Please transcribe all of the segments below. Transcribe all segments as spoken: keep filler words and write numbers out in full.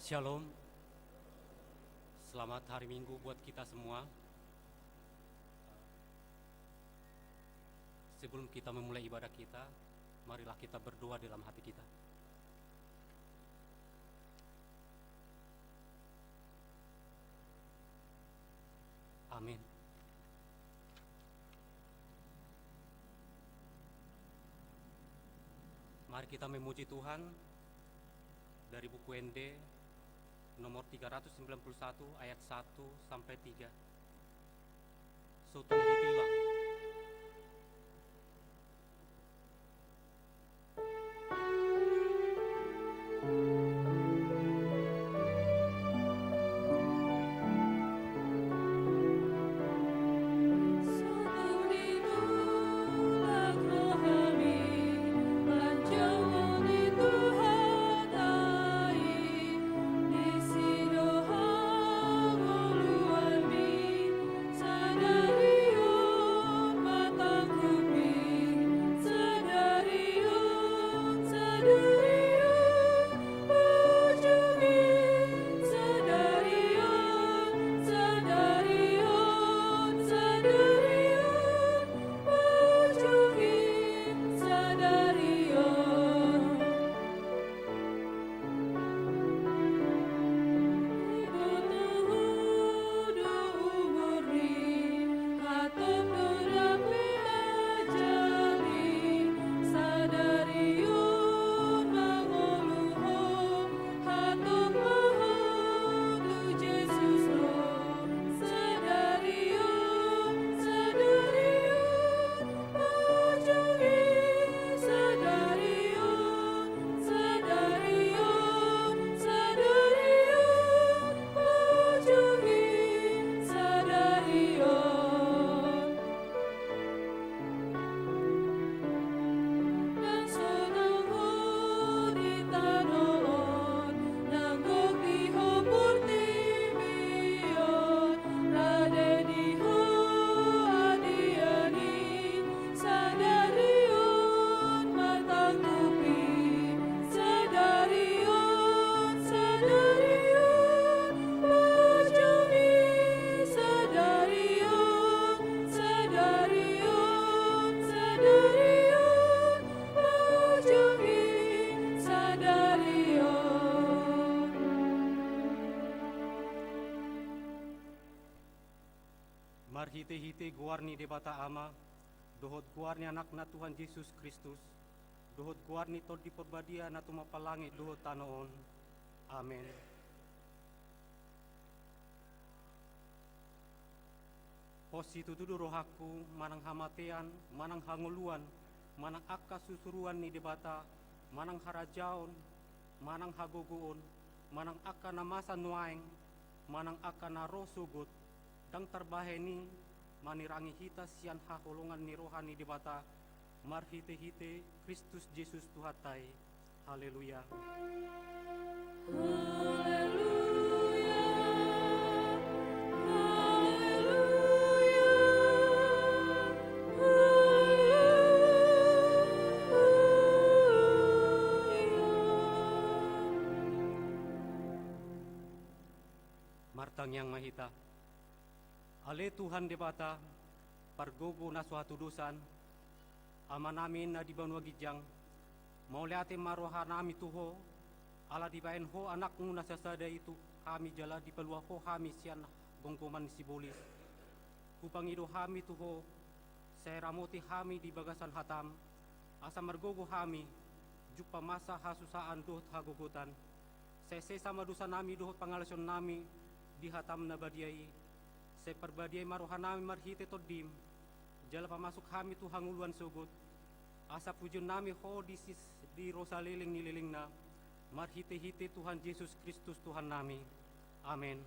Shalom. Selamat hari Minggu buat kita semua. Sebelum kita memulai ibadah kita, marilah kita berdoa dalam hati kita. Amin. Mari kita memuji Tuhan dari buku Ende nomor tiga ratus sembilan puluh satu ayat satu sampai tiga. So tung hitilang. Marhitehite goar ni Debata Ama, dohot goar ni Anakna Tuhan Jesus Kristus, dohot goar ni Tondi Parbadia na tumompa langit dohot tano on. Amen. Hos situtu do rohangku manang hamatean, manang hangoluan, manang angka susuruan ni Debata, manang harajaon, manang hagogoon, manang angka na masa nuaeng, manang angka na ro sogot, ndang tarbahen i manirangi hita sian haholongan ni roha ni Debata, marhitehite Kristus Jesus Tuhanta i. Haleluya. Haleluya. Haleluya. Martangiang ma hita. Ale Tuhan Debata, pargogo na so hatudosan, Amanami na di banua ginjang, mauliate ma rohanami tu Ho, ala dibahen Ho Anakmu na sasada i tu hami jala dipalua Ho hami sian gomgoman ni sibolis. Hupangido hami tu Ho, sai ramoti hami di bagasan hatam, asa margogo hami, jumpa masa hasusaan dohot hagogotan, sai sesa ma dosanami dohot pangalaosionnami di hatam na badia i. Sai parbadiai ma rohanami marhite Tondim, jala pamasuk hami tu hangoluan sogot, asa pujionnami Ho di sis-, di ro saleleng ni lelengna, marhitehite Tuhan Jesus Kristus Tuhannami. Amen.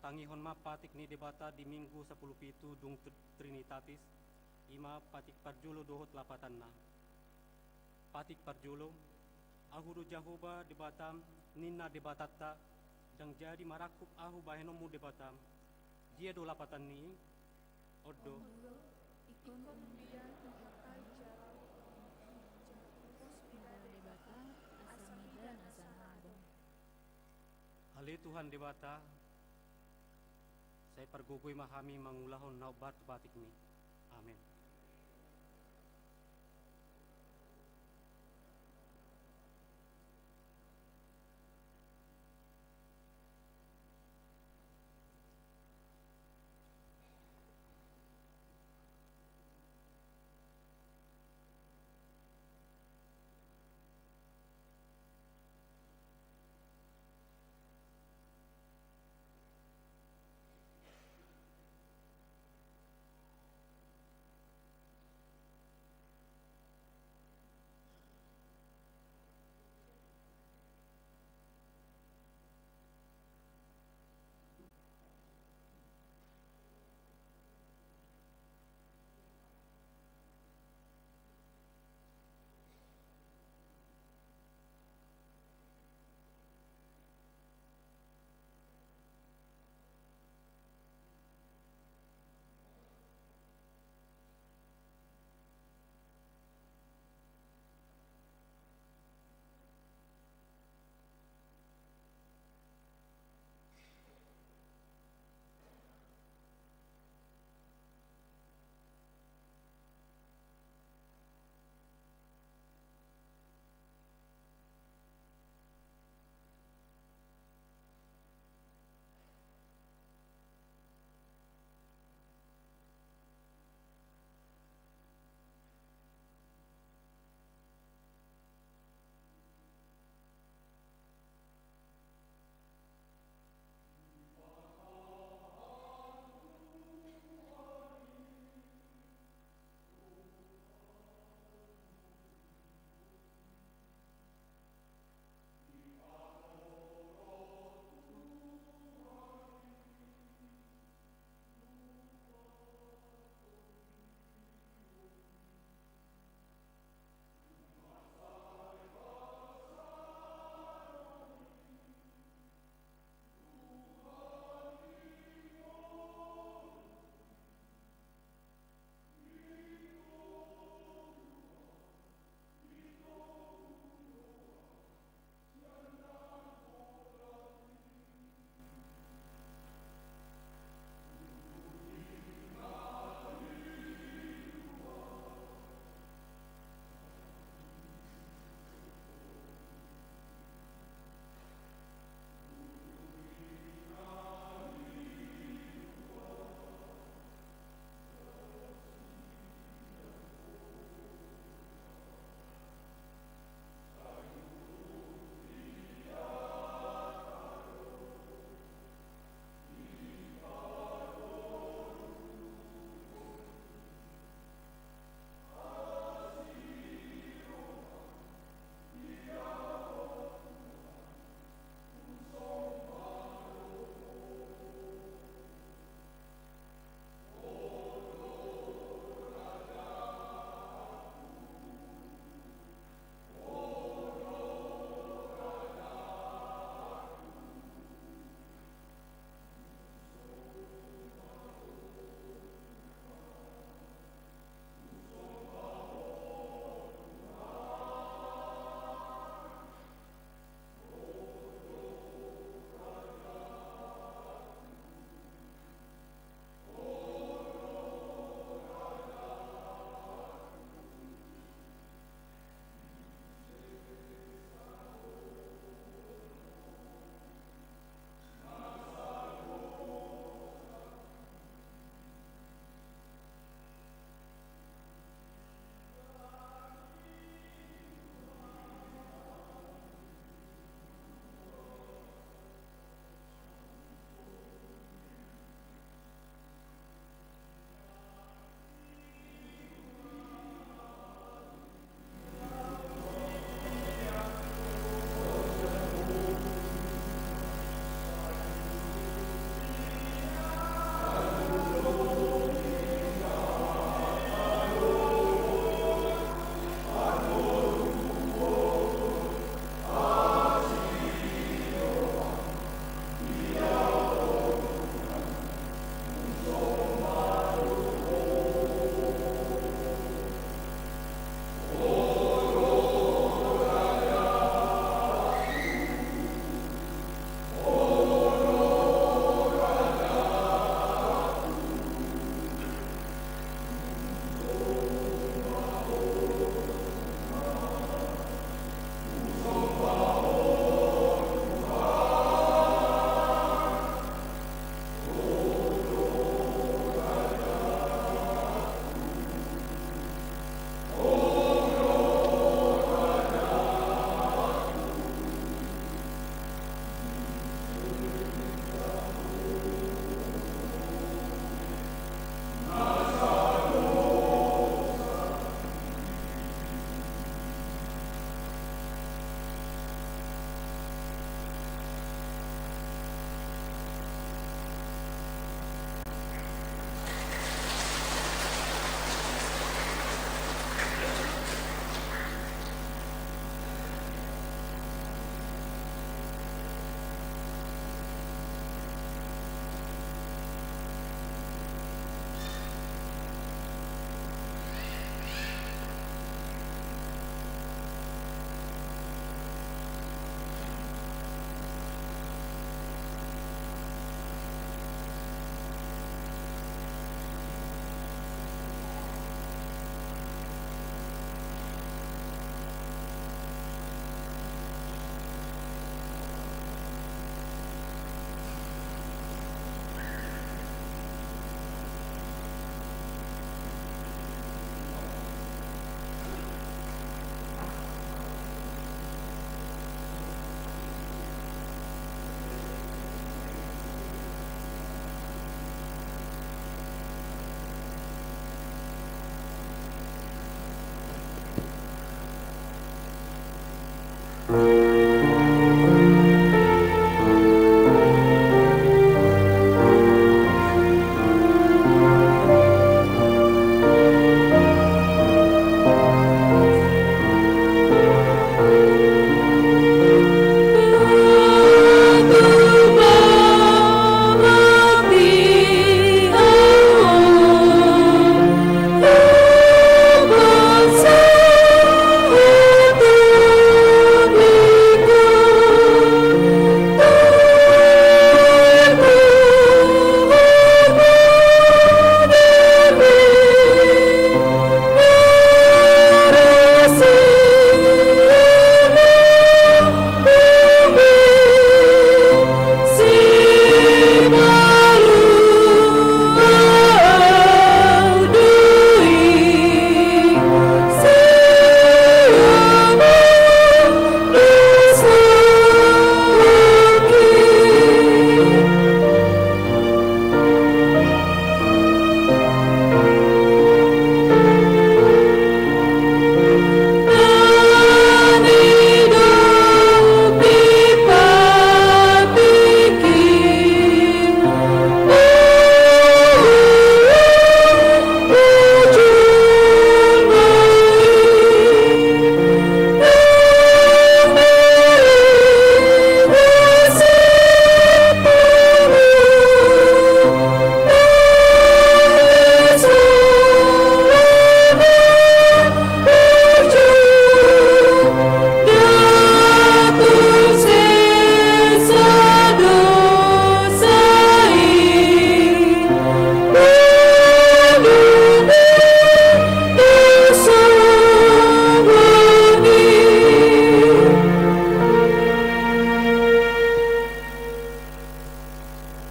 Tangihon ma patik ni Debata di Minggu sapuluh pitu dung Tr-, Trinitatis, i ma patik parjolo dohot lapatanna. Patik parjolo, Ahu do Jahowa Debatam, ninna Debatanta, ndang jadi marangkup Ahu bahenonmu Debatam. Dia do lapatan ni i? On do. On do, ingkon dia tu hata jala pos mida Debata, asa mida na sahadong. Ale Tuhan Debata, sai pargogoi ma hami mangulahon na hombar tu patikmi. Amen.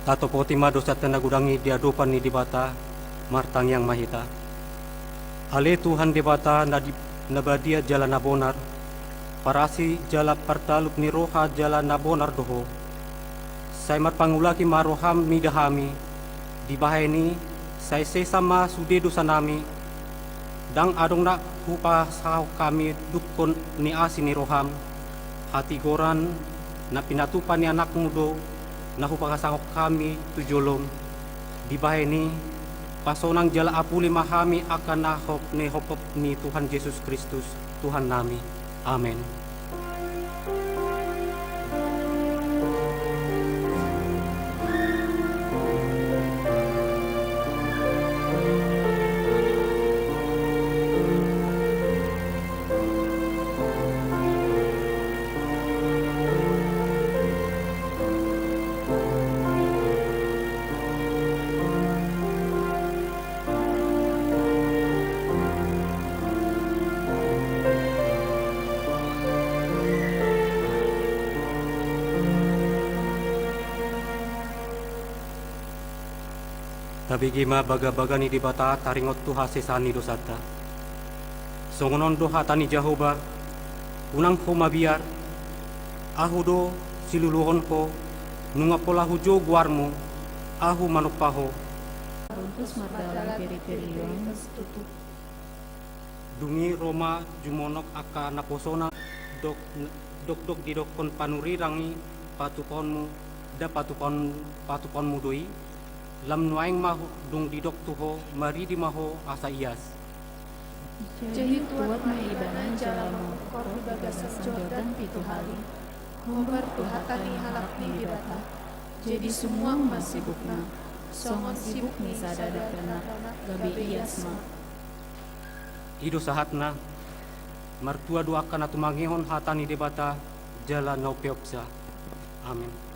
Tatopoti ma dosanta na godang i di adopan ni Debata. Martangiang ma hita. Ale Tuhan Debata na di, na badia jala na bonar, parasi jala partalup ni roha jala na bonar do Ho. Sai marpangulaki ma roham mida hami, dibahen i sai sesa ma sude dosanami. Ndang adong na hupasangap hami dungkon ni asi ni roham. Hatigoran na pinatupa ni anakmu do na hupasangap hami tu jolom. Dibahen i, pasonang jala apuli ma hami angka na hop ni hophop ni Tuhan Jesus Kristus, Tuhannami. Amen. Tabege ma bagabaga ni Debata taringot tu hasesaan ni dosanta. Songon on do hata ni Jahowa: Unang ho mabiar, Ahu do siluluhon ho, nunga pola hujou goarmu, Ahu manompa ho. Runtus mardalan piripirilon. Dung i ro ma jumonok angka naposona, dok, dokdok didokkon panurirang i: Patupaonmu, nda patupaon, patupaonmu do i? Lam nuaeng ma dung didok tu ho: Maridi ma ho asa ias. Jadi tuat ma ibana jala mangungkor di bagasan Jordan pitu hali, hombar tu hata ni halak ni Debata. Jadi sumuang ma sibukna, songon sibuk ni sada dakdanak, gabe ias ma. I do sahatna. Martua do angka na tumangihon hata ni Debata jala na umpeopsa. Amen.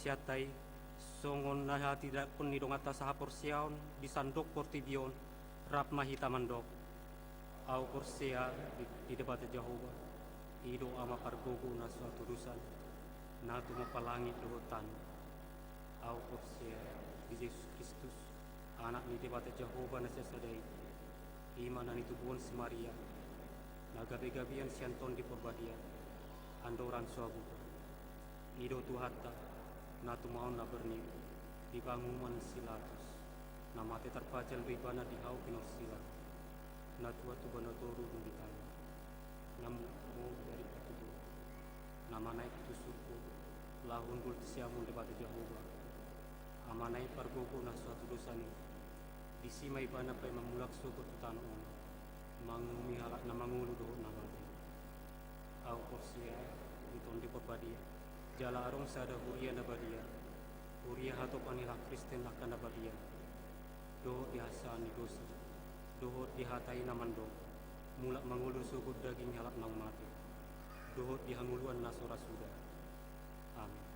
Parsiatai, songon na hatidakkon ni donganta sahaporseaon di sandok portibi on, rap ma hita mandok: Ahu porsea di, di Debata Jahowa, i do Ama pargogo na so hatudosan, na tumompa langit dohot tano. Ahu porsea di Jesus Kristus, Anak ni Debata Jahowa na sasada i, i ma na nitubuhon si Maria, na gabegabean sian Tondi Porbadia, andorang so habuta. I do Tuhanta, na tumaon na berniu di panguhuman si Pilatus, na mate tarpajal do ibana di hau pinorsilang, na tuat tu banua toru dung ditangihon, na mulak dari partubuan, na manaek tu surgo, laho hundul tu siamun Debata Jahowa, Amana i pargogo na so hatudosan i. Disi ma ibana paima mulak sogot tu tano on, manguhumi halak na mangolu dohot na mate. Ahu porsea di Tondi Porbadia, jala adong sada huria na badia, huria hatopan ni halak Kristen angka na badia, dohot di hasesaan ni dosa, dohot di hata i na mandok: Mulak ma ngolu sogot daging ni halak naung mate, dohot di hangoluan na so ra suda. Amen.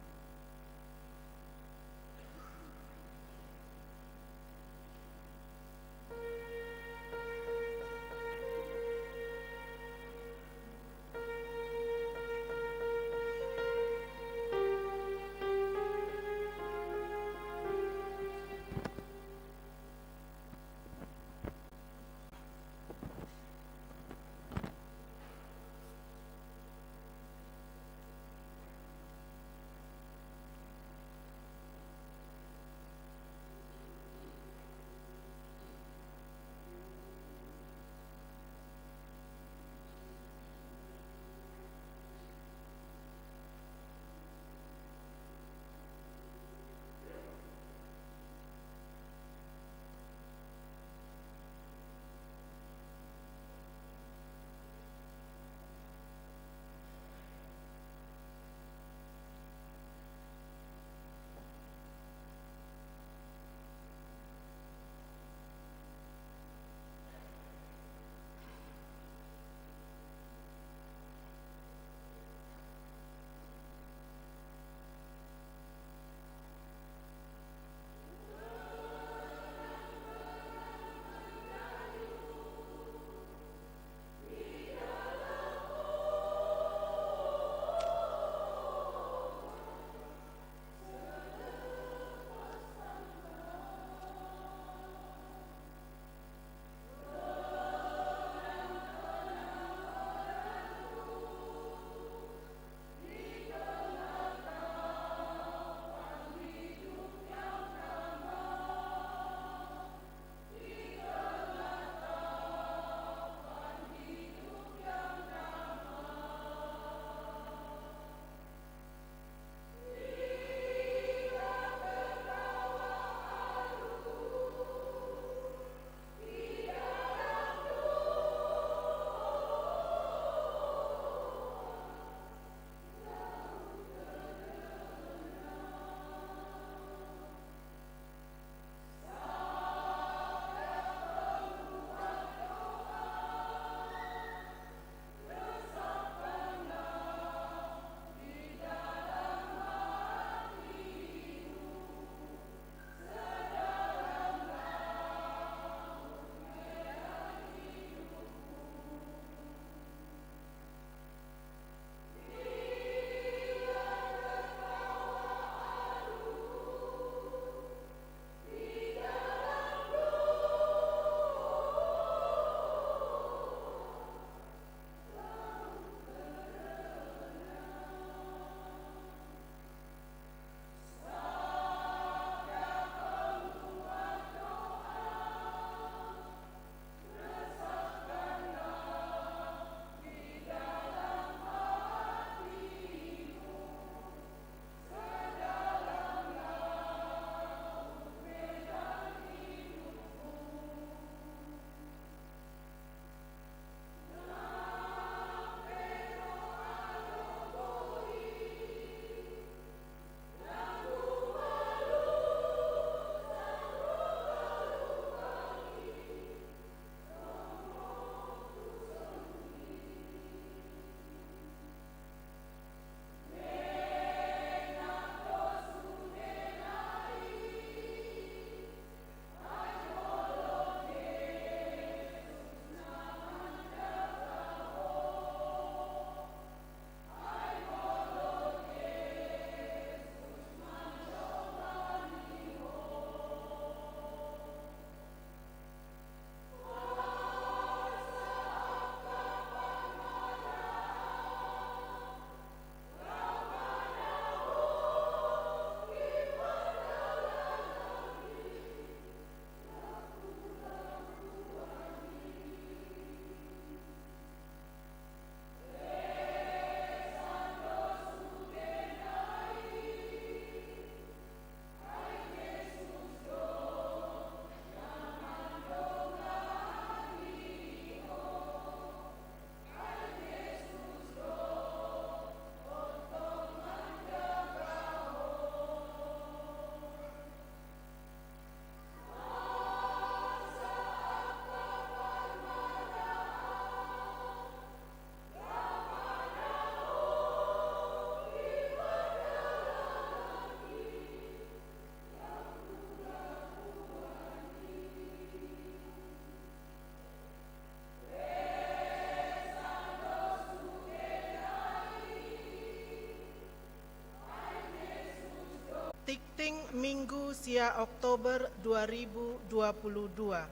Minggu sia Oktober dua ribu dua puluh dua.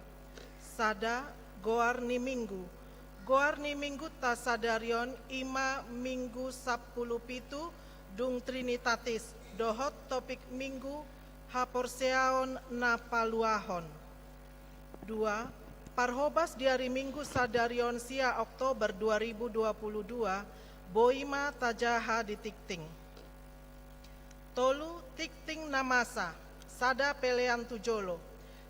Sada, goar ni minggu. Goar ni minggunta sadari on i ma Minggu sampulu pitu, dung Trinitatis, dohot topik minggu, haporseaon na paluahon. Dua, parhobas di ari Minggu sadari on sia Oktober dua ribu dua puluh dua, boi ma tajaha di tingting. Tolu, tingting na masa, sada, pelean tu jolo.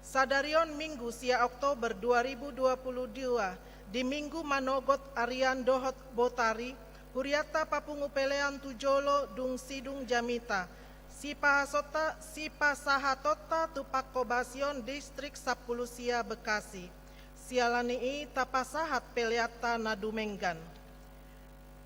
Sadari on Minggu sia Oktober dua ribu dua puluh dua, di Minggu manogot arian dohot botari, hurianta papungu pelean tu jolo dung sidung jamita, sipahasonta-, sipasahatonta tu panghobasion Distrik Sampulu Sia Bekasi. Siala ni i tapasahat peleanta na dumenggan.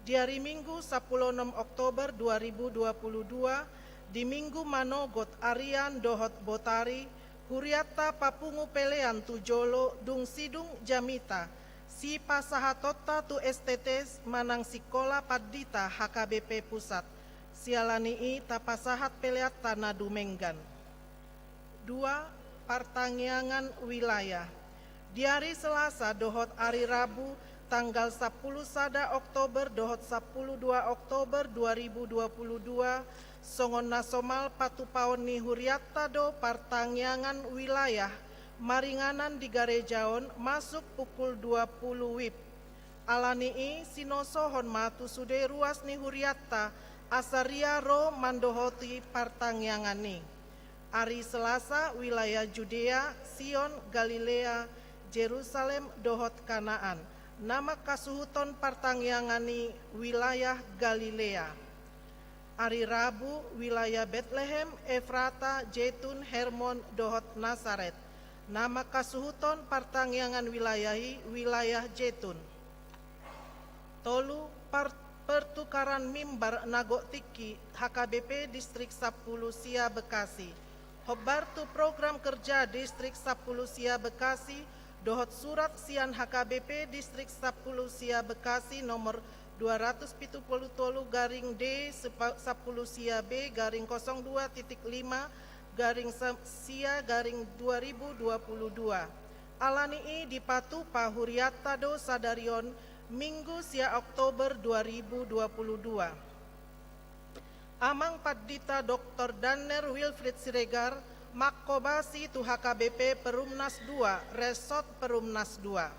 Di ari Minggu sampulu onom Oktober dua ribu dua puluh dua, di Minggu manogot arian dohot botari, hurianta papungu pelean tu jolo dung sidung jamita, sipasahatonta tu S T T manang Sikola Pandita H K B P Pusat. Siala ni i tapasahat peleanta na dumenggan. Dua, partangiangan wilayah. Di ari Selasa dohot ari Rabu, tanggal sampulu sada Oktober dohot sampulu dua Oktober dua ribu dua puluh dua, songon na somal patupaon ni hurianta do partangiangan wilayah maringanan di gareja on masuk pukul dua puluh wib. Ala ni i, sinosohon ma tu sude ruas ni hurianta, asa ria ro mandohoti partangiangan i. Ari Selasa, wilayah Judea, Sion, Galilea, Jerusalem, dohot Kanaan. Na mangkasuhuton partangiangan i wilayah Galilea. Ari Rabu, wilayah Betlehem, Efrata, Jetun, Hermon, dohot Nasaret. Na mangkasuhuton partangiangan wilayah i wilayah Jetun. Tolu, par-, pertukaran mimbar na gok tingki H K B P Distrik Sampulu Sia Bekasi. Hombar tu program kerja Distrik Sampulu Sia Bekasi, dohot surat sian H K B P Distrik Sampulu Sia Bekasi nomor dua ratus pitu puluh tolu garing D sepa-, sampulu sia B garing kosong dua titik lima garing sa-, sia garing dua ribu dua puluh dua. Ala ni i dipatupa hurianta do sadari on, Minggu sia Oktober dua ribu dua puluh dua. Amang Pandita Doktor Danner Wilfried Siregar, mangkobasi tu H K B P Perumnas dua, Resort Perumnas dua.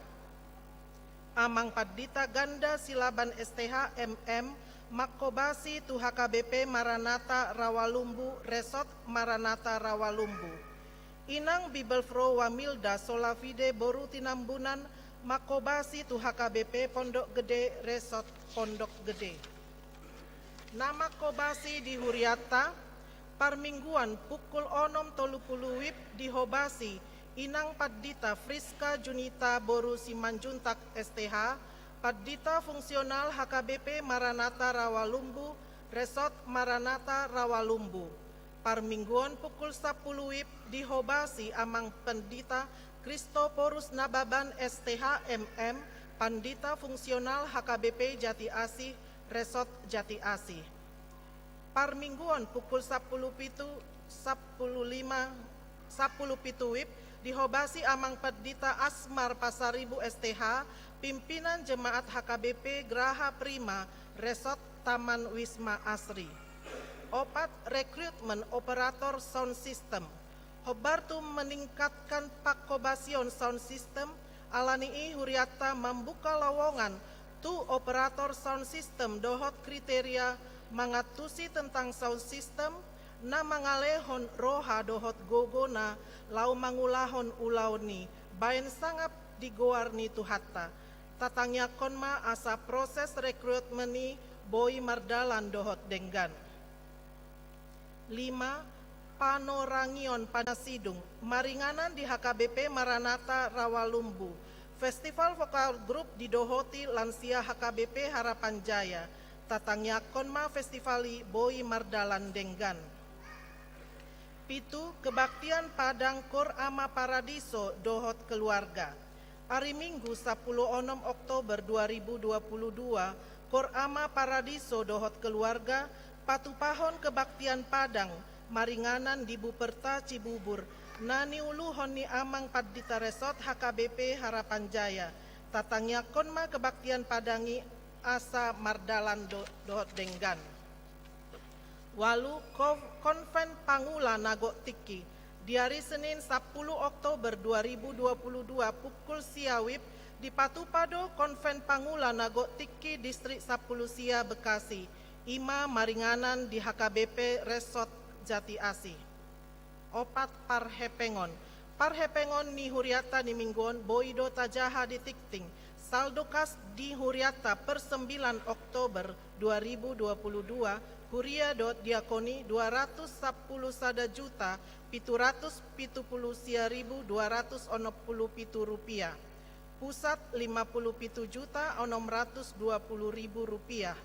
Amang Pandita Ganda Silaban S T H M M, mangkobasi tu H K B P Maranatha Rawalumbu, Resort Maranatha Rawalumbu. Inang Bibelvrouw Wamilda Solafide boru Tinambunan, mangkobasi tu H K B P Pondok Gede, Resort Pondok Gede. Na mangkobasi di hurianta, parmingguan pukul onom tolu pulu wib dihobasi Inang Pandita Friska Junita boru Simanjuntak S T H, Pandita Fungsional H K B P Maranatha Rawalumbu, Resort Maranatha Rawalumbu. Parmingguan pukul sampulu wib dihobasi Amang Pandita Kristoporus Nababan S T H M M, Pandita Fungsional H K B P Jati Asih, Resort Jati Asih. Parmingguan pukul sampulu pitu, sampulu lima, sampulu pitu wib dihobasi Amang Pandita Asmar Pasaribu S T H, Pimpinan Jemaat H K B P Graha Prima, Resort Taman Wisma Asri. Opat, rekrutmen operator sound system. Hombar tu meningkatkan pangkobasion sound system, ala ni i hurianta mambuka lowongan tu operator sound system dohot kriteria mangantusi tentang sound system, na mangalehon roha dohot gogona laho mangulahon ulaon i, baen sangap di goar ni Tuhanta. Tatangiangkon ma asa proses rekrutmen i boi mardalan dohot denggan. Lima, panorangion panasidung maringanan di H K B P Maranatha Rawalumbu. Festival Vokal Group didohoti lansia H K B P Harapan Jaya. Tatangiangkon ma festival i boi mardalan denggan. Pitu, kebaktian Padang Kor Ama Paradiso dohot keluarga. Ari Minggu sampulu onom Oktober dua ribu dua puluh dua, Kor Ama Paradiso dohot keluarga patupahon kebaktian Padang maringanan di Buperta Cibubur, na niuluhon ni Amang Pandita Resort H K B P Harapan Jaya. Tatangiangkon ma kebaktian padang i asa mardalan do-, dohot denggan. Ualu, ko-, Konven Pangula na gok tingki. Di ari Senin, sapuluh Oktober dua ribu dua puluh dua, pukul sia WIB, dipatupa do Konven Pangula na gok tingki Distrik Sampulu Sia Bekasi. I ma maringanan di H K B P Resort Jati Asih. Opat, parhepengon. Parhepengon ni hurianta di minggu on boi do tajaha di tingting. Saldo kas di hurianta per sembilan Oktober dua ribu dua puluh dua, huria dohot diakoni dua ratus sampulu sada juta pitu ratus pitu puluh sia ribu dua ratus onom puluh pitu rupiah. Pusat lima puluh pitu juta onom ratus dua puluh ribu rupiah.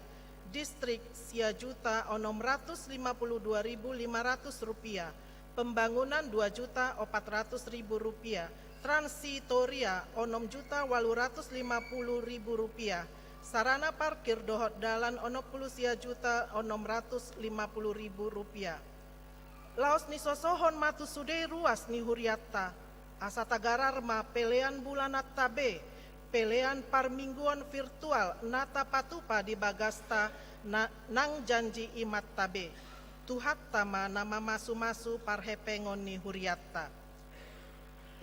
Distrik sia juta onom ratus lima puluh dua ribu lima ratus rupiah. Pembangunan dua juta opat ratus ribu rupiah. Transitoria onom juta walu ratus lima puluh ribu rupiah. Sarana parkir dohot dalan onom puluh sia juta onom ratus lima puluh ribu rupiah. Laos nisosohon ma tu sude ruas ni hurianta, asa tagarar ma pelean bulananta be, pelean parmingguon virtual na tapatupa di bagasta na-, nang janji imanta be. Tuhanta ma na mamasumasu parhepengon ni hurianta.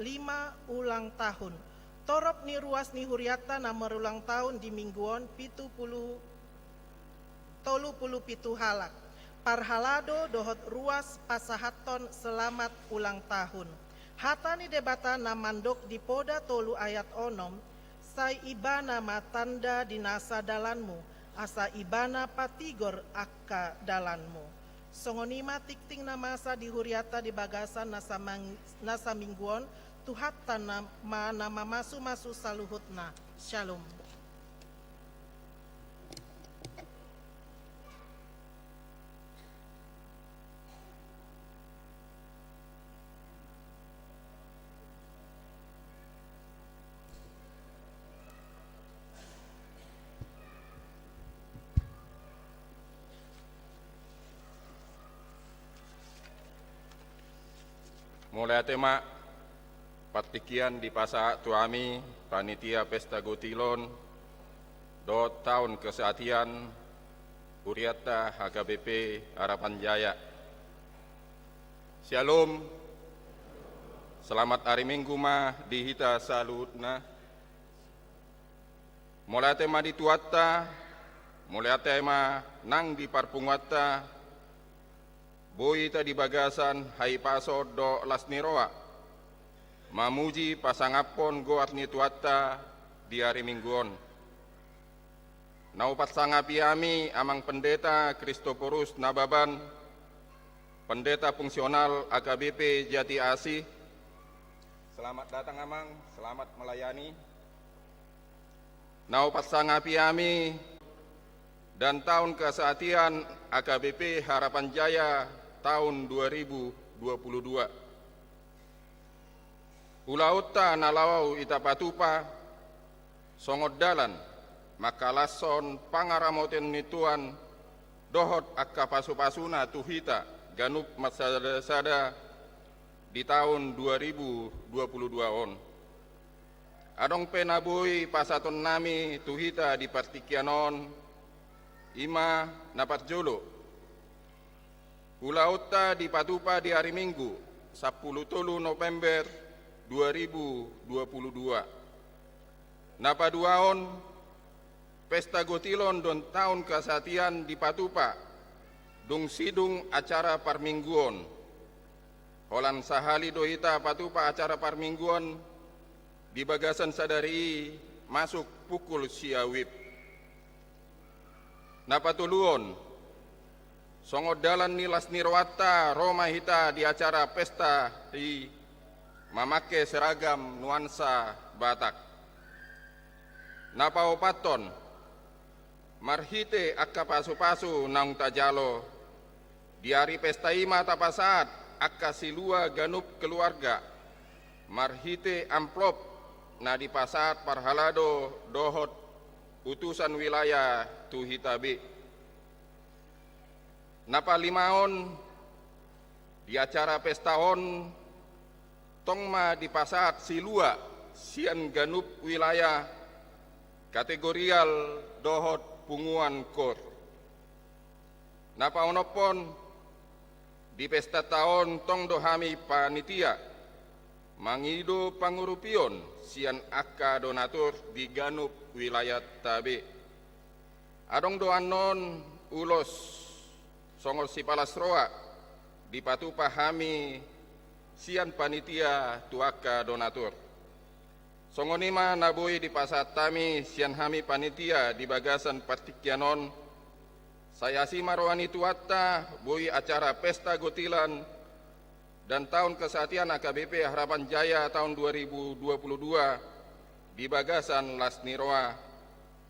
Lima, ulang tahun. Torop ni ruas ni hurianta na marulang tahun di minggu on pitu puluh tolu puluh pitu halak. Parhalado dohot ruas pasahathon selamat ulang tahun. Hata ni Debata na mandok di Poda tolu ayat onom, sai Ibana ma tanda di nasa dalanmu, asa Ibana patigor angka dalanmu. Songon i ma tingting na masa di hurianta di bagasan nasa mang-, nasa minggu on, Tuhanta na ma na mamasumasu saluhutna. Syalom. Mauliate ma. Partingkian dipasahat tu hami panitia pesta gotilon dohot taon kesehatian hurianta H K B P Harapan Jaya. Syalom. Selamat ari Minggu ma di hita saluhutna. Mauliate ma di Tuhanta, mauliate ma nang di parpunguanta, boi hita di bagasan hahipason dohot las ni roha mamuji pasangaphon goar ni Tuhanta di ari Minggu on. Na hupasangapi hami Amang Pendeta Kristoporus Nababan, Pendeta Fungsional A K B P Jati Asih. Selamat datang, Amang, selamat melayani. Na hupasangapi hami dan taon kesehatian A K B P Harapan Jaya taon dua ribu dua puluh dua. Ulaonta na laho hita patupa songon dalan mangkalashon pangaramotion ni Tuhan dohot angka pasupasuna tu hita ganup marsadasada di taon dua ribu dua puluh dua on. Adong pe na boi pasahatonnami tu hita di partingkian on, i ma na parjolo. Ulaonta dipatupa di ari Minggu, sampulu tolu November dua ribu dua puluh dua. Na paduahon, pesta gotilon dohot taon kesehatian dipatupa dung sidung acara parmingguon. Holan sahali do hita patupa acara parmingguon di bagasan sadari i masuk pukul sia WIB. Na patoluhon, songon dalan ni las ni rohanta ro ma hita di acara pesta i mamangke seragam nuansa Batak. Na paopathon, marhite angka pasupasu naung tajalo, di ari pesta i ma tapasahat angka silua ganup keluarga, marhite amplop na dipasahat parhalado dohot utusan wilayah tu hita be. Na palimaon, Di acara pesta on tong ma dipasahat silua sian ganup wilayah, kategorial dohot punguan kor. Na paonomhon, di pestanta on tong do hami panitia mangido pangurupion sian angka donatur di ganup wilayahta be. Adong do annon ulos songon sipalas roha dipatupa hami sian panitia tu angka donatur. Songon i ma na boi dipasahat hami sian hami panitia di bagasan partingkian on. Sai asi ma roha ni Tuhanta, boi acara pesta gotilan dan tahun kesatian A K B P Harapan Jaya tahun dua ribu dua puluh dua di bagasan las ni roha.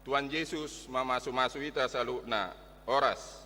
Tuhan Jesus mamasumasu hita saluhutna. Horas.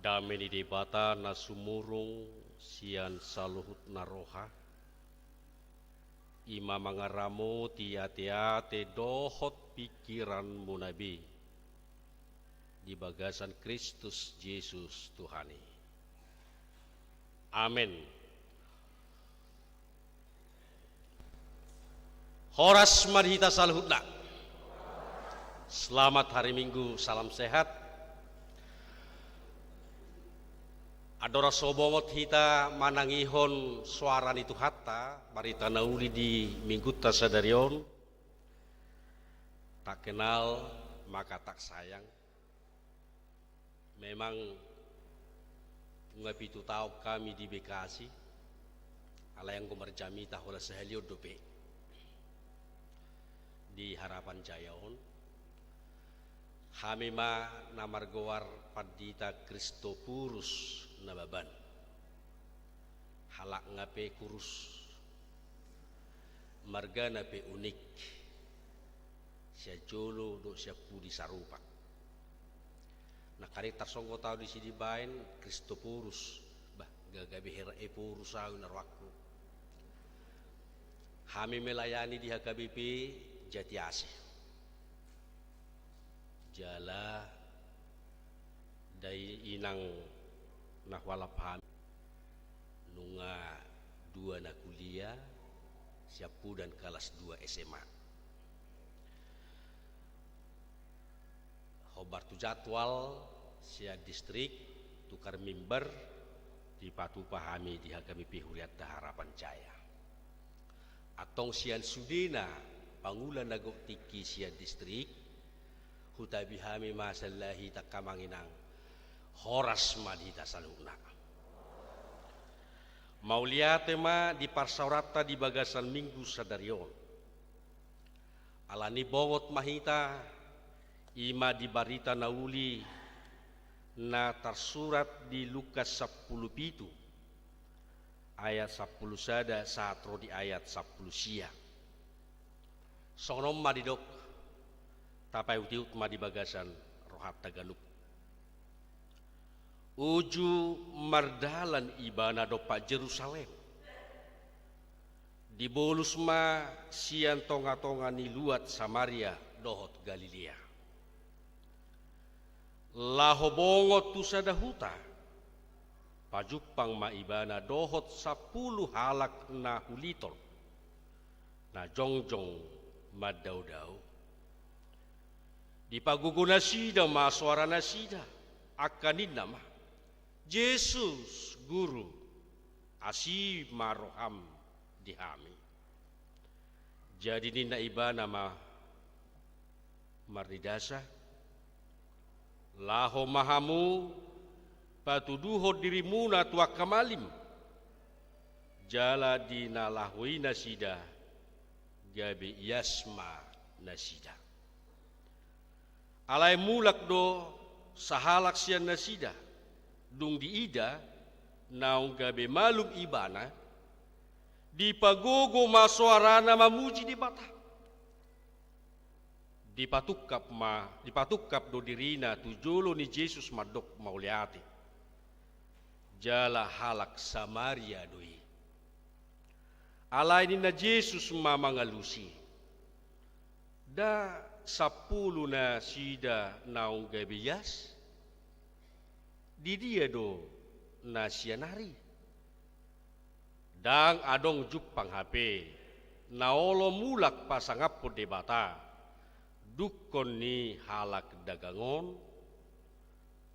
Dame ni Debata na sumurung sian saluhutna roha, i ma mangaramoti ateate dohot pingkiranmuna be di bagasan Kristus Jesus Tuhan i. Amen. Horas ma di hita saluhutna. Selamat hari Minggu, salam sehat. Andorang so bongot hita manangihon soara ni Tuhanta, barita na uli di Minggunta sadari on, tak kenal maka tak sayang. Memang nunga pitu taon hami di Bekasi, alai anggo marjamita holan sahali on dope di Harapan Jaya on. Hami ma na margoar Pandita Kristoporus Nababan. Halakna pe kurus, margana pe unik, sian jolo dohot sian pudi sarupa. Nangkaning tarsonggot ahu disi dibaen Kristoporus, bah, gabe hera e porus ahu na rohangku. Hami melayani di H K B P Jatiasi. Jala dainang na hualap hami, nunga dua na kuliah, sian podan kalas dua S M A. Hombar tu jadwal sian distrik, tukar mimbar, dipatupa hami di H K B P Hurianta Harapan Jaya. Antong sian sudena pangula na gok tingki sian distrik, hutabi hami ma sian lahi tangka manginang, horas ma di hita saluhutna. Mauliate ma di parsaoranta di bagasan Minggu sadari on. Alani bongot ma hita, i ma di barita na uli na tarsurat di Lukas sampulu pitu, ayat sampulu sada sahat ro di ayat sampulu sia. Songon on ma didok, tapaihutihut ma di bagasan rohanta ganup. Uju mardalan ibana dompak Jerusalem. Dibolus ma sian tongatonga ni luat Samaria dohot Galilea. Laho bongot tu sada huta, pajumpang ma ibana dohot sampulu halak na huliton, na jongjong mandaodao. Dipagogo nasida ma soaranasida, angka ninna ma, "Jesus, Guru, asi ma roham di hami." Jadi ninna ibana ma marnidasa, "Laho ma hamu patuduhon dirimuna tu angka malim." Jala di na laho i nasida, gabe ias ma nasida. Alai mulak do sahalak sian nasida, dung diida naung gabe malum ibana, dipagogo ma soarana mamuji Debata. Dipatungkap ma, dipatungkap do dirina tu jolo ni Jesus mandok mauliate. Jala halak Samaria do i. Alai ninna Jesus ma mangalusi, "Nda sampulu nasida naung gabe ias? Didia do na sian ari?" Ndang adong jumpang hape na olo mulak pasangaphon Debata dungkon ni halak dagang on.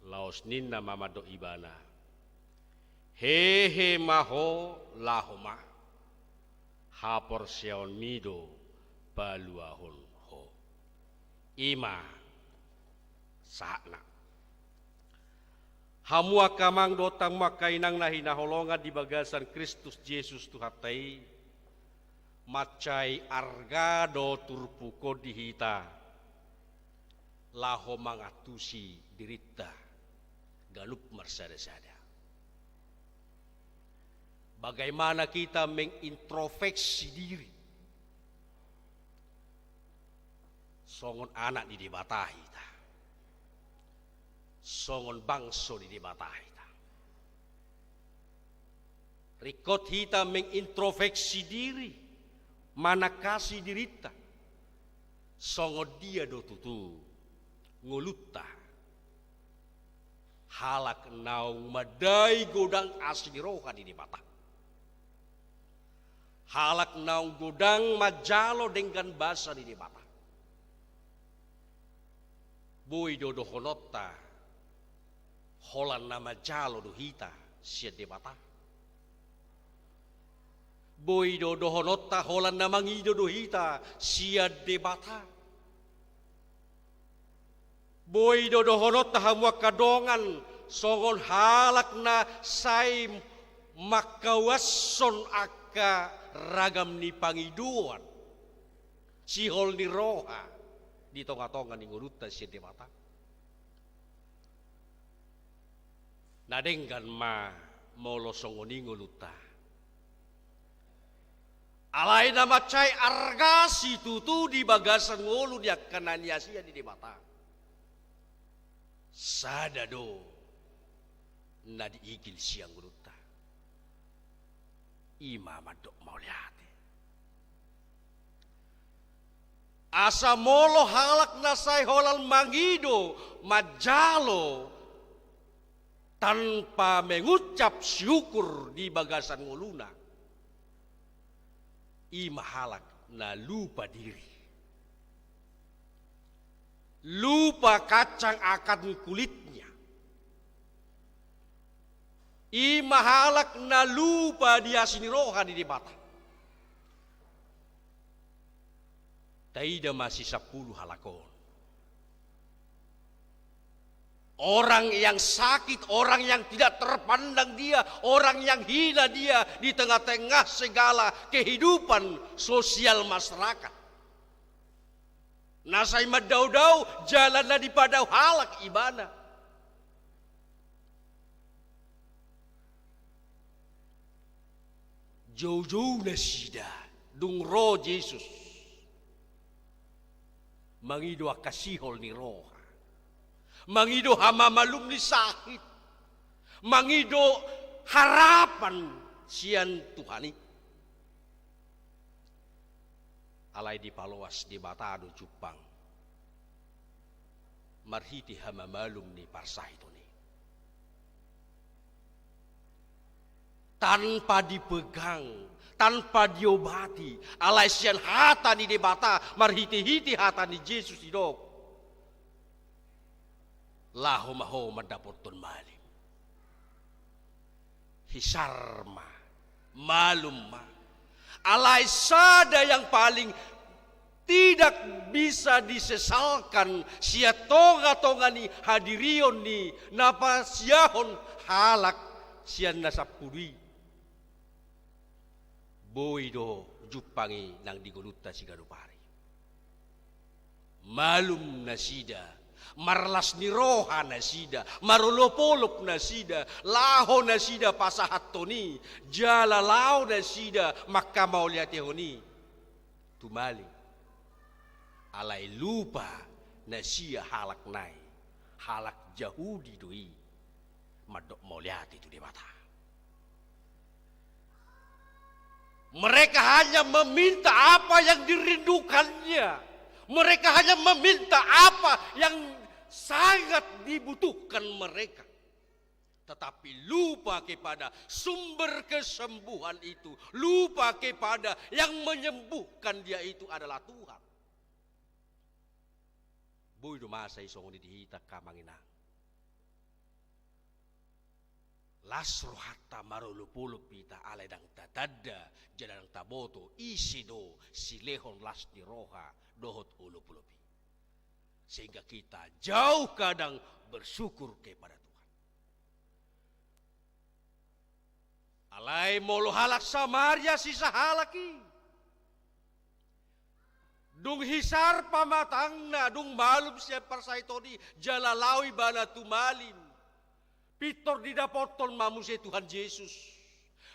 Laos ninna ma mandok ibana, "Hehe ma ho, laho ma. Haporseaonmi do paluahon ho." I ma sahatna. Hamu angka amang dohot hamu angka inang na hinaholongan di bagasan Kristus Jesus Tuhanta i, mansai arga do turpuk on di hita, laho mangantusi dirinta ganup marsadasada. Bagaimana kita mengintrospeksi diri songon anak ni Debata hita? Songon bangso ni Debata hita. Ringkot hita mengintrospeksi diri, manangkasi dirinta. Songon dia do tutu ngolunta halak naung mandai godang asi ni roha ni Debata. Halak naung godang manjalo denggan basa ni Debata. Boi do dohononta, holan na manjalo do hita sian Debata. Boi do dohononta, holan na mangido do hita sian Debata. Boi do dohononta hamu angka dongan, songon halak na sai mangkaoshon angka ragam ni pangidoan, sihol ni roha di tonga-tonga ni ngolunta sian Debata. Na denggan ma molo songon i ngolunta. Alai na mansai argasi tutu di bagasan ngolu ni angka na niasian ni Debata. Sada do na diigil sian ngolunta. I ma mandok mauliate. Asa molo halak na sai holan mangido, manjalo, tanpa mengucap syukur di bagasan ngoluna, i ma halak na lupa diri. Lupa kacang akan kulitnya. I ma halak na lupa di asi ni roha ni Debata. Taida ma si sampulu halak on. Orang yang sakit, orang yang tidak terpandang dia, orang yang hina dia di tengah-tengah segala kehidupan sosial masyarakat. Na sai mandao-dao jala na dipadao halak ibana. Jou-jou nasida dung ro Jesus. Mangido angka sihol ni roha. Mangido hamamalum ni sahit. Mangido harapan sian Tuhan i. Alai dipaloas Debata do jumpang marhite hamamalum ni parsahiton i. Tanpa dipegang, tanpa diobati, alai sian hata ni Debata, marhite-hite hata ni Jesus didok. Laho ma ho mandapothon malim. Hisar ma, malum ma. Alai sada yang paling tidak bisa disesalkan sian tonga-tonga ni hadirion ni na pasiahon halak sian na sampulu i. Boi do jumpang i nang di ngolunta siganup ari. Malum nasida, marlas ni roha nasida, marolop-olop nasida, laho nasida pasahathon i, jala laho nasida mangkamauliatehon i tu malim. Alai lupa nasida halak na i, halak Jahudi do i, mandok mauliate tu Debata. Mereka hanya meminta apa yang dirindukannya. Mereka hanya meminta apa yang sangat dibutuhkan mereka. Tetapi lupa kepada sumber kesembuhan itu. Lupa kepada yang menyembuhkan dia itu adalah Tuhan. Boi do masa i songon i di hita, angka amang inang. Las rohanta, marolop-olop hita, alai ndang tatanda jala ndang taboto ise do silehon las ni roha dohot olop-olop i. Sehingga kita jauh kadang bersyukur kepada Tuhan. Alai molo halak Samaria, sisahalak i, dung hisar pamatangna, dung malum sian parsahiton i, jala laho ibana tu malim, pintor didapothon ma muse Tuhan Jesus.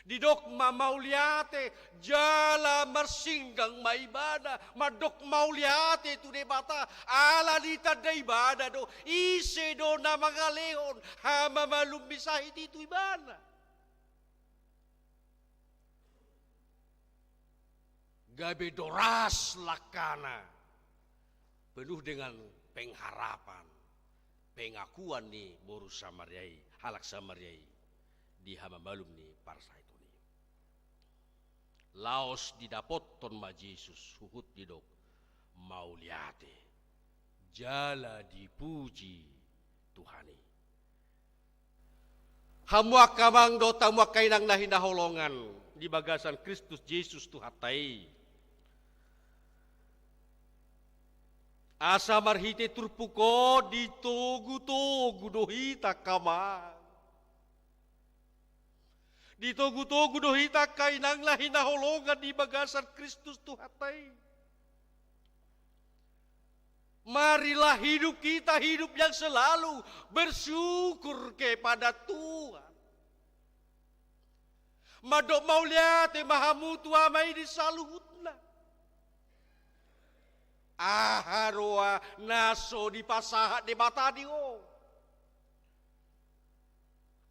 Didok ma mauliate, jala marsinggang ma ibana, mandok mauliate tu Debata, ala ni tanda ibana do, ise do na mangalehon hamamalum ni sahit i tu ibana. Gabe doras langkana, penuh dengan pengharapan, pengakuan ni boru Samaria i, halak Samaria i, di hamamalum ni parsahiton i. Laos didapothon ma Jesus, huhut didok, mauliate, jala dipuji Tuhan i. Hamu angka amang dohot hamu angka inang na hinaholongan di bagasan Kristus Jesus Tuhanta i. Asa marhite turpuk on ditogu-togu do hita angka amang. Ditogu-togu do hita angka inang na hinaholongan di bagasan Kristus Tuhanta i. Marilah hidup kita hidup yang selalu bersyukur kepada Tuhan. Mandok mauliate ma hamu tu Ama i di saluhutna. Aha roha na so dipasahat Debata di ho?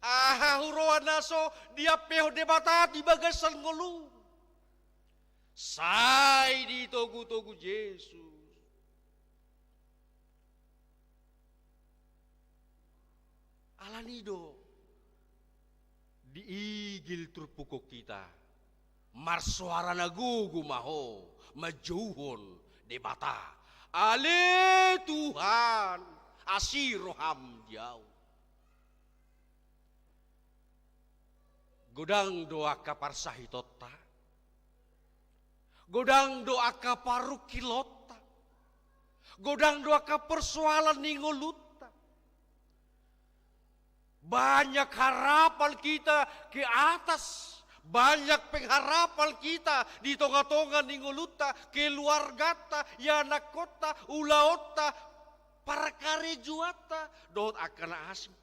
Aha huroha na so diampehon Debata di bagasan ngolum? Sai ditogu-togu Jesus. Alani do diigil turpuk on hita, marsoara na gogo ma ho manjouhon Debata. Ale Tuhan, asi roham di ahu. Godang do angka parsahitonta. Godang do angka parungkilonta. Godang do angka persoalan ni ngolunta. Banyak harapan kita ke atas. Banyak pengharapan kita di tonga-tonga ni ngolunta, keluarganta, ianakkonta, ulaonta, parkarejoanta, dohot angka na asing.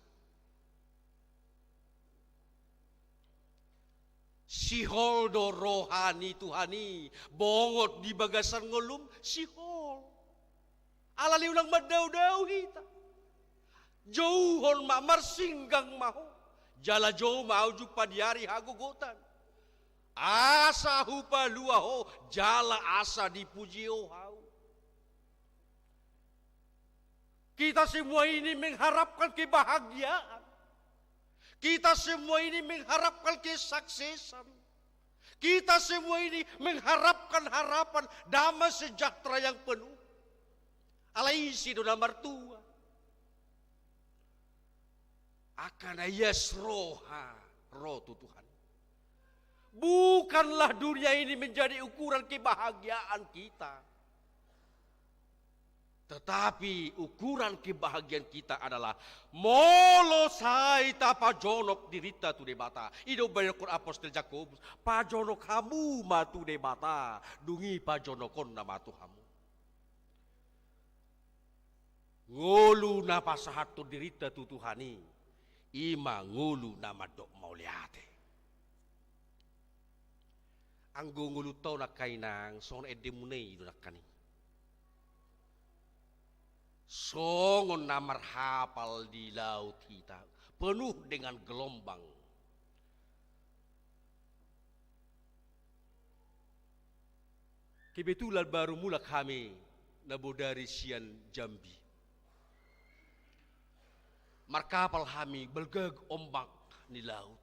Sihol do roha ni Tuhan i, bongot di bagasan ngolum, sihol. Alani unang mandao-dao hita. Jouhon ma, marsinggang ma ho. Jala jou ma ahu jumpa di ari hagogotan. Asa hupalua ho, jala asa dipuji ho ahu. Kita semua ini mengharapkan kebahagiaan. Kita semua ini mengharapkan kesuksesan. Kita semua ini mengharapkan harapan damai sejahtera yang penuh. Alai ise do na martua? Angka na ias roha ro tu Tuhan. Bukanlah dunia ini menjadi ukuran kebahagiaan kita. Tetapi ukuran kebahagiaan kita adalah molo sai tapajonok dirinta tu Debata. I do umbahen didok apostel Jakobus, pajonok hamu ma tu Debata, dung i pajonokhonna ma tu hamu. Ngolu na pasahathon dirinta tu Tuhan i, i ma ngolu na mandok mauliate. Anggo ngolunta on angka inang, songon endemuna i do nangkaning. Songon na marhapal di laut hita, penuh dengan gelombang. Kebetulan baru mulak hami na bodari sian Jambi. Markapal hami, balga ombak ni laut.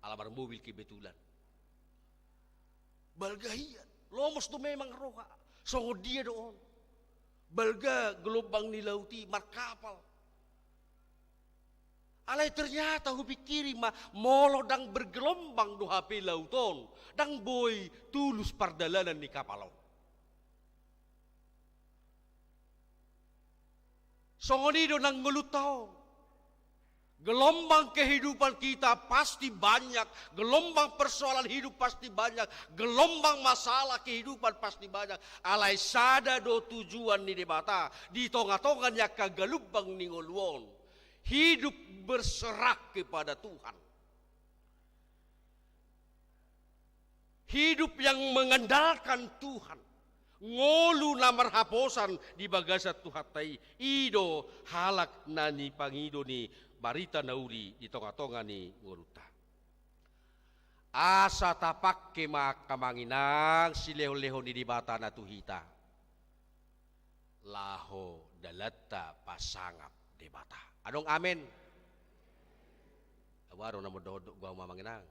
Ala marmobil kebetulan. Balga hian, lomos do memang roha. Songon dia do on? Balga gelombang ni laut i, markapal. Alai ternyata hupikiri ma, molo ndang bergelombang do hape laut on, ndang boi tulus pardalanan ni kapal on. Songon i do nang ngolunta on. Gelombang kehidupan kita pasti banyak, gelombang persoalan hidup pasti banyak, gelombang masalah kehidupan pasti banyak. Alai sada do tujuan ni Debata di tonga-tonga ni angka galumbang ni ngolu on. Hidup berserah kepada Tuhan. Hidup yang mengandalkan Tuhan. Ngolu na marhaposan di bagasan Tuhanta i, i do halak na nipangido ni barita na uli di tongatonga ni ngolunta. Asa tapangke ma angka amang inang silehonlehon ni Debata na tu hita, laho dalanta pasangap Debata. Adong amen? Ahu adong na mondok-ondok, hamu amang inang.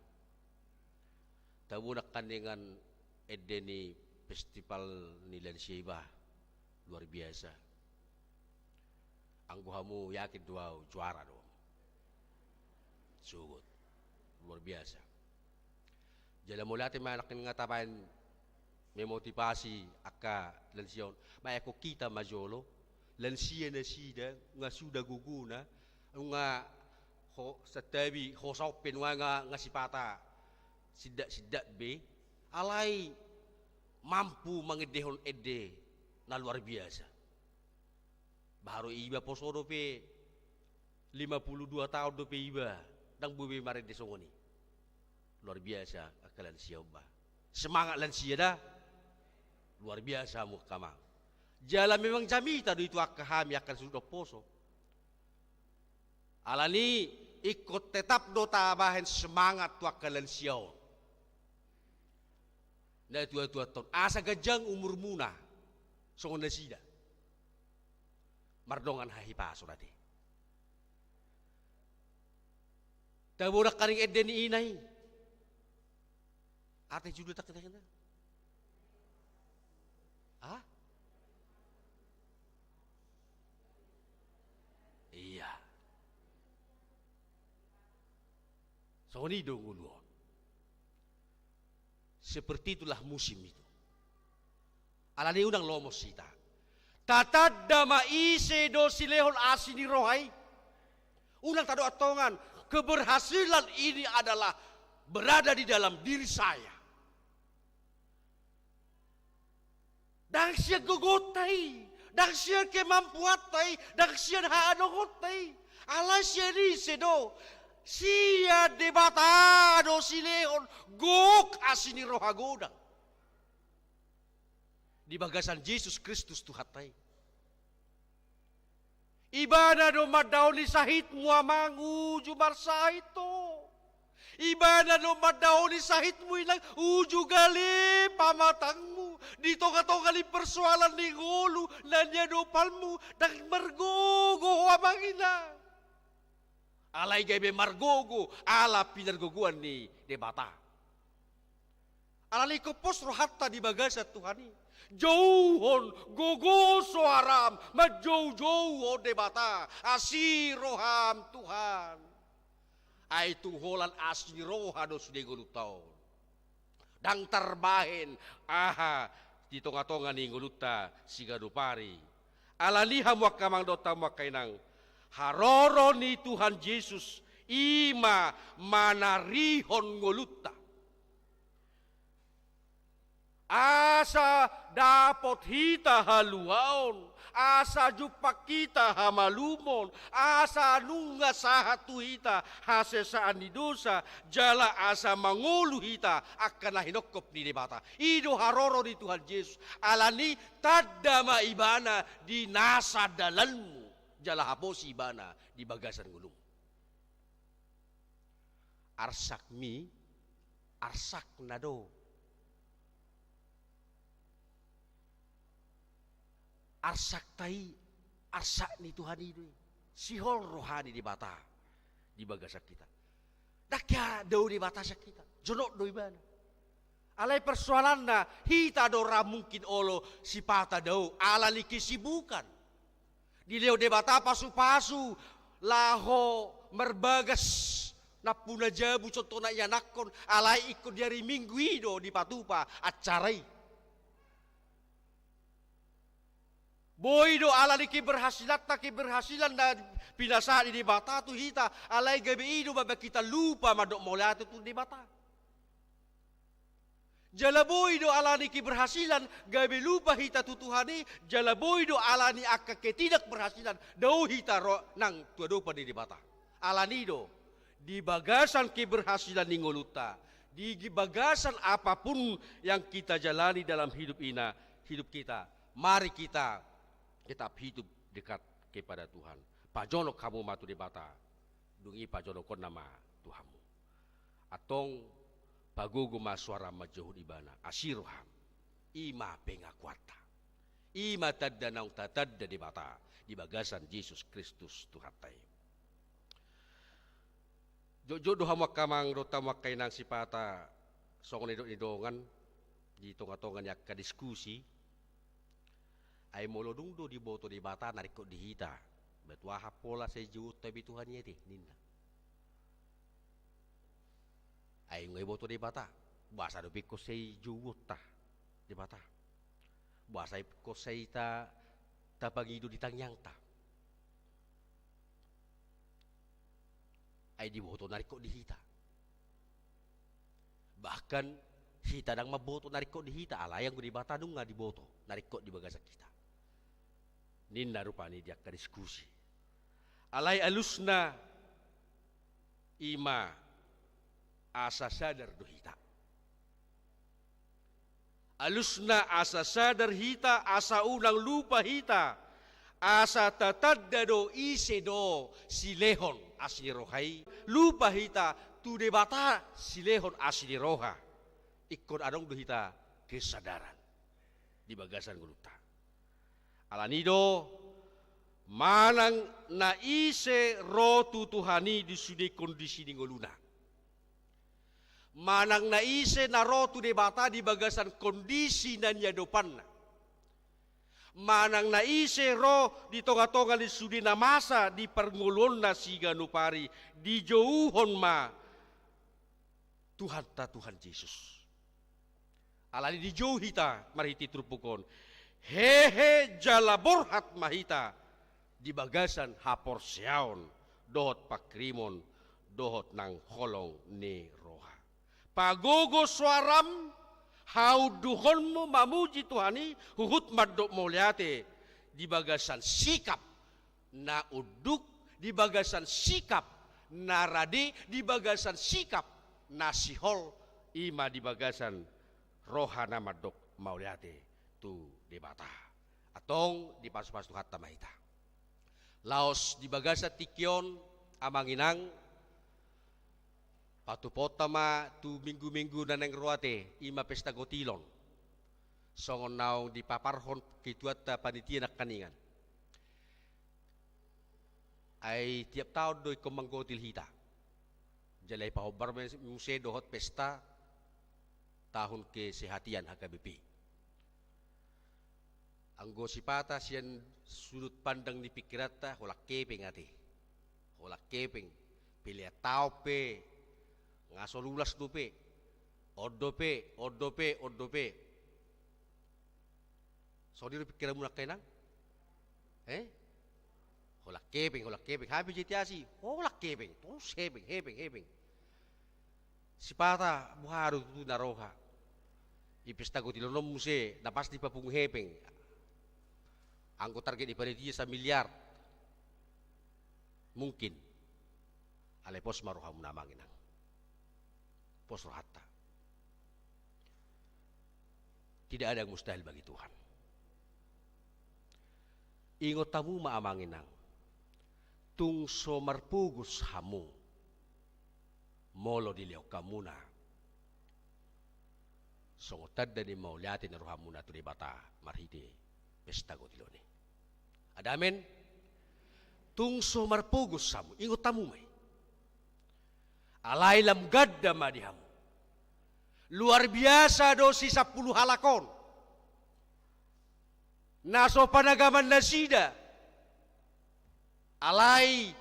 Tabo nangkin dengan ende ni festival ni lansia iba, luar biasa. Anggo hamu yakin do ahu, juara do. Sogot. Luar biasa. Jala mauliate ma nangkin nga tabaen memotivasi angka lansia on. Baen hita ma jolo, lansia nasida nga suda gogona, nga ho-, santabi hosa on pe nunga nga, nga sipata sindak-sindak be, alai mampu mangendehon ende na luar biasa. Baru iba poso dope, lima puluh dua taon dope iba, ndang boi be marende songon i. Luar biasa angka lansia on ba. Semangat lansia da. Luar biasa hamu angka amang. Jala memang jamita do i tu angka hami angka na so dohot poso. Alani ingkon tetap do tabahen semangat tu angka lansia on. Na tuatuanta on, asa ganjang umurmuna songon nasida. Mardongan hahipason ate. Tabo nangkin ende ni ina i. Ate judul takkitakina. Ah? Iya. Songon i do ngolu on. Seperti itulah musim itu. Alani unang lomos hita. Tatanda ma ise do silehon asi ni roha i. Unang tadok antongan, keberhasilan ini adalah berada di dalam diri saya. Ndang sian gogonta i, ndang sian kemampuanta i, ndang sian haadongonta i. Alai sian ise do? Sian Debata do silehon gok asi ni roha godang. Di bagasan Jesus Kristus Tuhanta i. Ibana do mandaoni sahitmu amang uju marsahit ho. Ibana do mandaoni sahitmu inang uju gale pamatangmu. Di tongatonga ni persoalan ni ngolu na niadopanmu ndang margogo ho amang inang. Alai gabe margogo ala pinargogoan ni Debata. Alani ingkon pos rohanta di bagasan Tuhan i. Jouhon gogo soaram, manjoujou ho Debata, asi roham Tuhan. Ai tung holan asi ni roha do sude ngolunta on. Ndang tarbahen aha di tongatonga ni ngolunta siganup ari. Alani hamu angka amang dohot hamu angka inang, haroro ni Tuhan Jesus i ma manarihon ngolunta. Asa dapot hita haluaon, asa jumpang hita hamalumon, asa nunga sahat tu hita hasesaan ni dosa, jala asa mangolu hita angka na hinongkop ni Debata. I do haroro ni Tuhan Jesus. Alani tanda ma ibana di nasa dalanmu, jala haposi ibana di bagasan ngolum. Arsakmi, arsakna do. Arsakta i, arsak ni Tuhan i do i. Sihol roha ni Debata di bagasan hita. Ndang hea dao Debata sian hita. Jonok do ibana. Alai persoalanna, hita do ra mungkin olo sipata dao, ala ni kesibukan. Dilehon Debata pasupasu laho marbagas nampuna jabu, contohna ianakhon, alai ingkon di ari Minggu i do dipatupa acara i. Boi do ala ni keberhasilanta, keberhasilan na pinasahat ni Debata tu hita, alai gabe i do mambahen hita lupa mandok mauliate tu Debata. Jala boi do ala ni keberhasilan gabe lupa hita tu Tuhan i, jala boi do ala ni angka ketidakberhasilan dao hita ro nang tu adopan ni Debata. Alani do, di bagasan keberhasilan ni ngolunta, Di bagasan apapun yang kita jalani dalam hidup ina, hidup kita, mari kita tetap hidup dekat kepada Tuhan. Pajonok hamu ma tu Debata, dung i pajonokhonna ma tu hamu. Antong pagogo ma soara manjouhon Ibana, asi roham. I ma pengakuanta. I ma tanda naung tatanda Debata di bagasan Jesus Kristus Tuhanta i. Jotjot do hamu angka amang dohot hamu angka inang sipata songon nidok ni dongan di tongatonga ni angka diskusi. Ai molo dung do diboto Debata na ringkot di hita, bah tu aha pola sai jouonta be Tuhan i ate, ninna. Ai nunga diboto Debata, boasa dope ingkon sai jouonta Debata? Boasa ingkon sai ta, tapangido di tangiangta? Ai diboto na ringkot di hita. Bahkan hita ndang mamboto na ringkot di hita, alai anggo Debata nunga diboto na ringkot di bagasan hita, ninna rupani di angka diskusi. Alai alusna i ma asa sadar do hita. Alusna asa sadar hita, asa unang lupa hita, asa tatanda do ise do silehon asi ni roha i. Lupa hita tu Debata silehon asi ni roha. Ingkon adong do hita kesadaran di bagasan ngolunta. Alani do, manang na ise ro tu Tuhan i di sude kondisi ni ngoluna. Manang na ise na ro tu Debata di bagasan kondisi na niadopanna. Manang na ise ro di tongatonga ni sude na masa di parngoluonna siganup ari, dijouhon ma Tuhanta Tuhan Jesus. Alani dijou hita marhite turpuk on, hehe jala borhat ma hita di bagasan haporseaon dohot pangkirimon dohot nang holong ni roha. Pagogo soaram, haunduhonmu mamuji Tuhan i, huhut mandok mauliate di bagasan sikap na unduk, di bagasan sikap na rade, di bagasan sikap na sihol, i ma di bagasan roha na mandok mauliate tu Debata. Antong dipasupasu Tuhanta ma hita. Laos di bagasan tingki on, amang inang, patupaonta ma tu minggu-minggu na naeng ro ate, i ma pesta gotilon. Songon naung dipaparhon ketuanta panitia nangkaningan. Ai tiap taon do ingkon manggotil hita. Jala ipahombar muse dohot pesta tahun kesehatan H K B P. Anggo sipata sian sudut pandang ni pingkiranta, holan hepeng ate. Holan hepeng, pelean taon pe, nga so lulas dope. On dope, on dope, on dope. Songon i do pingkiranmuna angka inang? Eh? Holan hepeng, holan hepeng. Hami pe jeti asi, holan hepeng. Terus hepeng, hepeng, hepeng. Sipata, boha do tutu na roha. Di pesta gotilon on muse, na pasti papungu hepeng. Anggo target ni panitia samiliar. Mungkin. Alai pos ma rohamuna amang inang. Pos rohanta. Tidak ada yang mustahil bagi Tuhan. Ingot hamu ma amang inang, tung so marpogos hamu, molo dilehon hamuna songon tanda ni mauliate ni rohamuna tu Debata marhite pesta gotilon i. Ada amen? Tung so marpogos hamu, ingot hamu ma i. Alai lam ganda ma di hamu. Luar biasa do si sampulu halak on. Na so panagaman nasida. Alai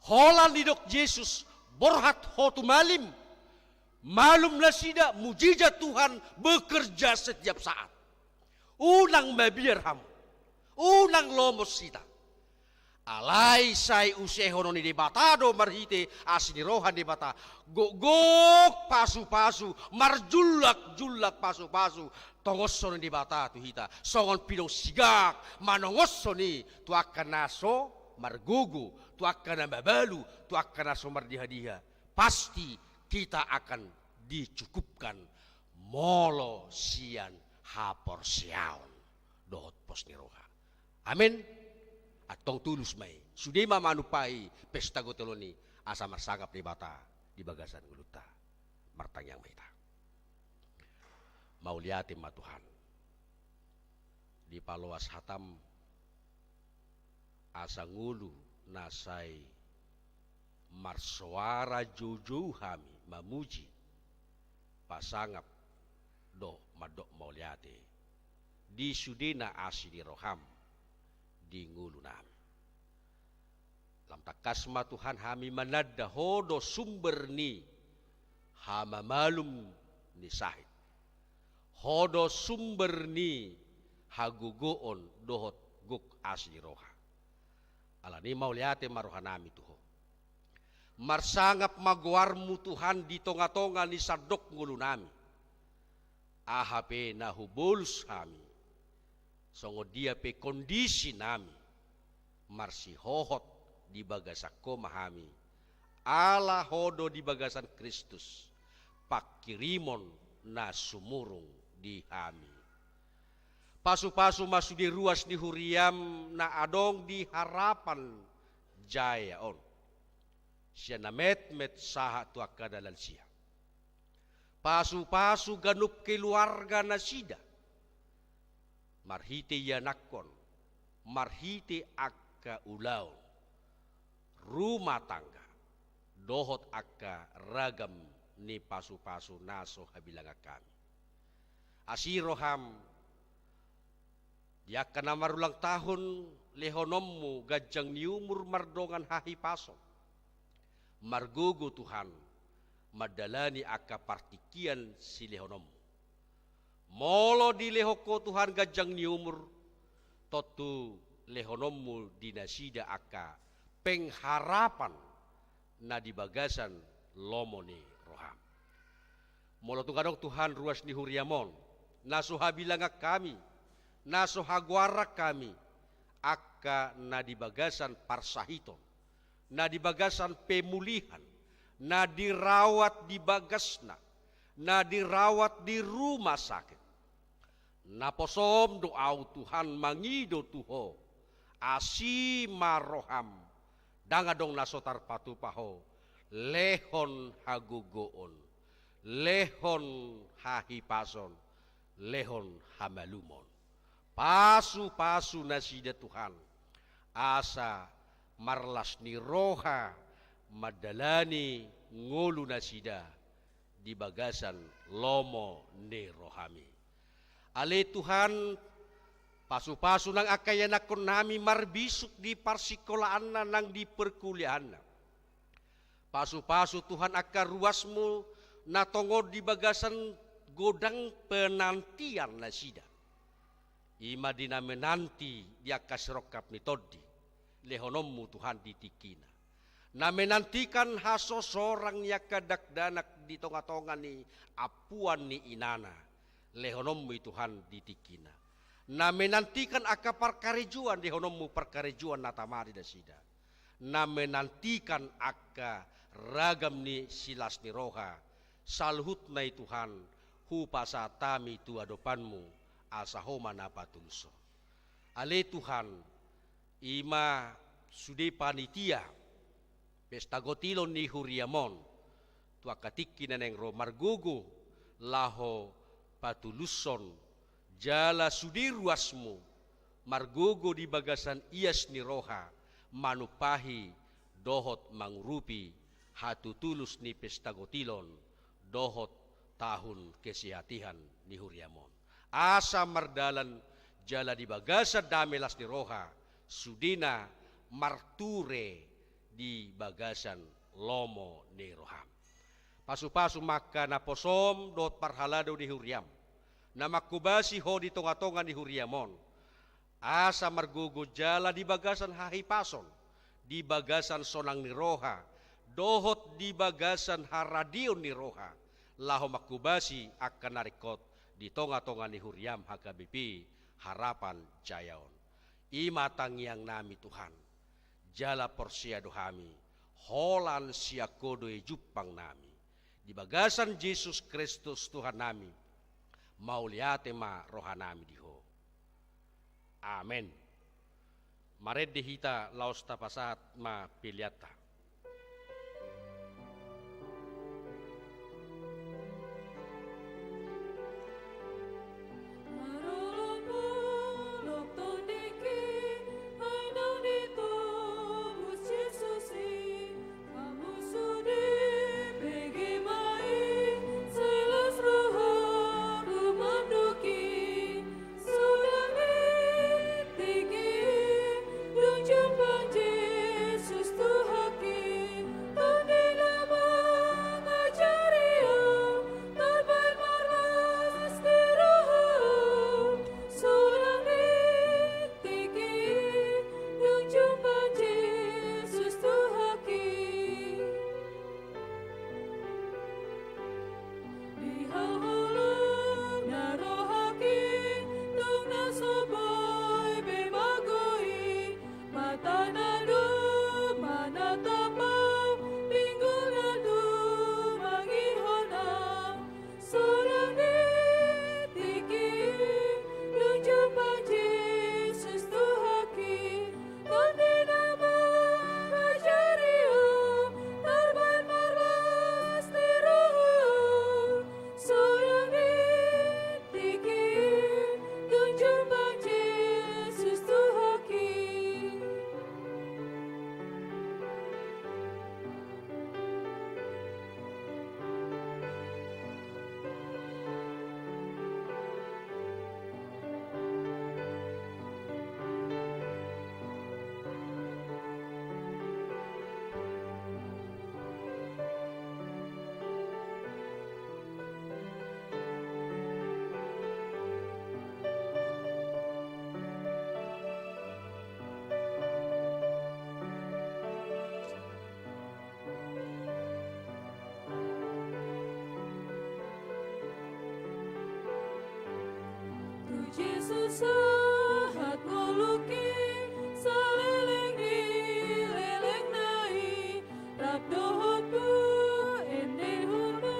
holan didok Jesus, borhat ho tu malim. Malum nasida, mujizat Tuhan bekerja setiap saat. Unang mabiar hamu. Unang lomos hita. Alai sai usehonon ni Debata do marhite asi ni roha ni Debata. Gokgok pasupasu, marjullakjullak pasupasu. Tongoshon ni Debata tu hita. Songon pidong sigak, manongoshon i tu angka na so margogo, tu angka na mabalu, tu angka na so mardihadiha. Pasti kita akan dicukupkan molo sian haporseaon dohot pos ni roha. Amen. Antong tulus ma i. Sude ma manumpahi pesta gotilon i asa marsangap Debata di bagasan ngolunta. Martangiang ma hita. Mauliate ma Tuhan. Dipaloas hatam asa ngolu na sai marsoara joujou hami mamuji, pasangap dohot mandok mauliate di sudena asi ni roham di ngolunami. Lam tangkas ma Tuhan hami mananda Ho do sumber ni hamamalum ni sahit. Ho do sumber ni hagogoon dohot gok asi ni roha. Alani mauliate ma rohanami tu Ho. Marsangap ma goarmu Tuhan di tonga-tonga ni sandok ngolunami. Aha pe na hubolus hami, songon dia pe kondisinami, marsihohot di bagasan Ho ma hami, ala Ho do di bagasan Kristus, pangkirimon na sumurung di hami. Pasu-pasu ma sude ruas ni huriam na adong di Harapan Jaya on. Sian na metmet sahat tu angka na lansia. Pasu-pasu ganup keluarga nasida. Marhite ianakhon, marhite angka ulaon, rumah tangga, dohot angka ragam ni pasu-pasu na so habilangan hami. Asi roham, di angka na marulang tahun lehononmu ganjang ni umur mardongan hahipason. Margogo Tuhan, mandalani angka partingkian silehononmu. Molo dilehon Ho Tuhan ganjang ni umur, tontu lehononmu di nasida angka pengharapan na di bagasan lomo ni roham. Molo tung adong Tuhan ruas ni huriam on, na so habilangan hami, na so hagoaran hami, angka na di bagasan parsahiton, na di bagasan pemulihan, na dirawat di bagasna, na dirawat di rumah sakit. Naposom do ahu Tuhan mangido tu Ho, asi ma roham, ndang adong na so tarpatupa Ho, lehon hagogoon, lehon hahipason, lehon hamalumon. Pasu-pasu nasida Tuhan, asa marlas ni roha mandalani ngolu nasida di bagasan lomo ni rohami. Ale Tuhan, pasu-pasu nang angka ianakhonnami marbisuk di parsingkolaanna nang di perkuliahanna. Pasu-pasu Tuhan angka ruasmu na tongon di bagasan godang penantian nasida. I ma di na menanti di angka sirongkap ni tondi, lehononmu Tuhan di tingkina. Na menantikan hasosorang ni angka dakdanak di tonga-tonga ni ampuan ni inana, lehononmu i Tuhan di tingkina. Na menantikan angka parkarejoan, lehononmu parkarejoan na tama di nasida. Na menantikan angka ragam ni silas ni roha, saluhutna i Tuhan, hupasahat hami tu adopanmu, asa Ho ma na patulushon. Ale Tuhan, i ma sude panitia pesta gotilon ni huriam on, tu angka tingki na naeng ro margogo laho patulushon jala sude ruasmu margogo di bagasan ias ni roha manumpahi dohot mangurupi hatutulus ni pesta gotilon dohot tahun kesehatihan ni huriam on. Asa mardalan jala di bagasan dame las ni roha, sudena marture di bagasan lomo ni roham. Pasu-pasu ma angka naposom dohot parhalado ni huriam, na manghobasi Ho di tonga-tonga ni huriam on. Asa margogo jala di bagasan hahipason, di bagasan sonang ni roha, dohot di bagasan haradeon ni roha, laho manghobasi angka na ringkot di tonga-tonga ni huriam H K B P Harapan Jaya on. I ma tangiangnami Tuhan, jala porsea do hami, holan sian Ho do i jumpangnami. Di bagasan Jesus Kristus Tuhannami, mauliate ma rohanami di Ho. Amen. Marende hita laos tapasahat ma peleanta. Tu Jesus sahat ngolungki, saleleng ni lelengna i, rap dohot tu endehon ma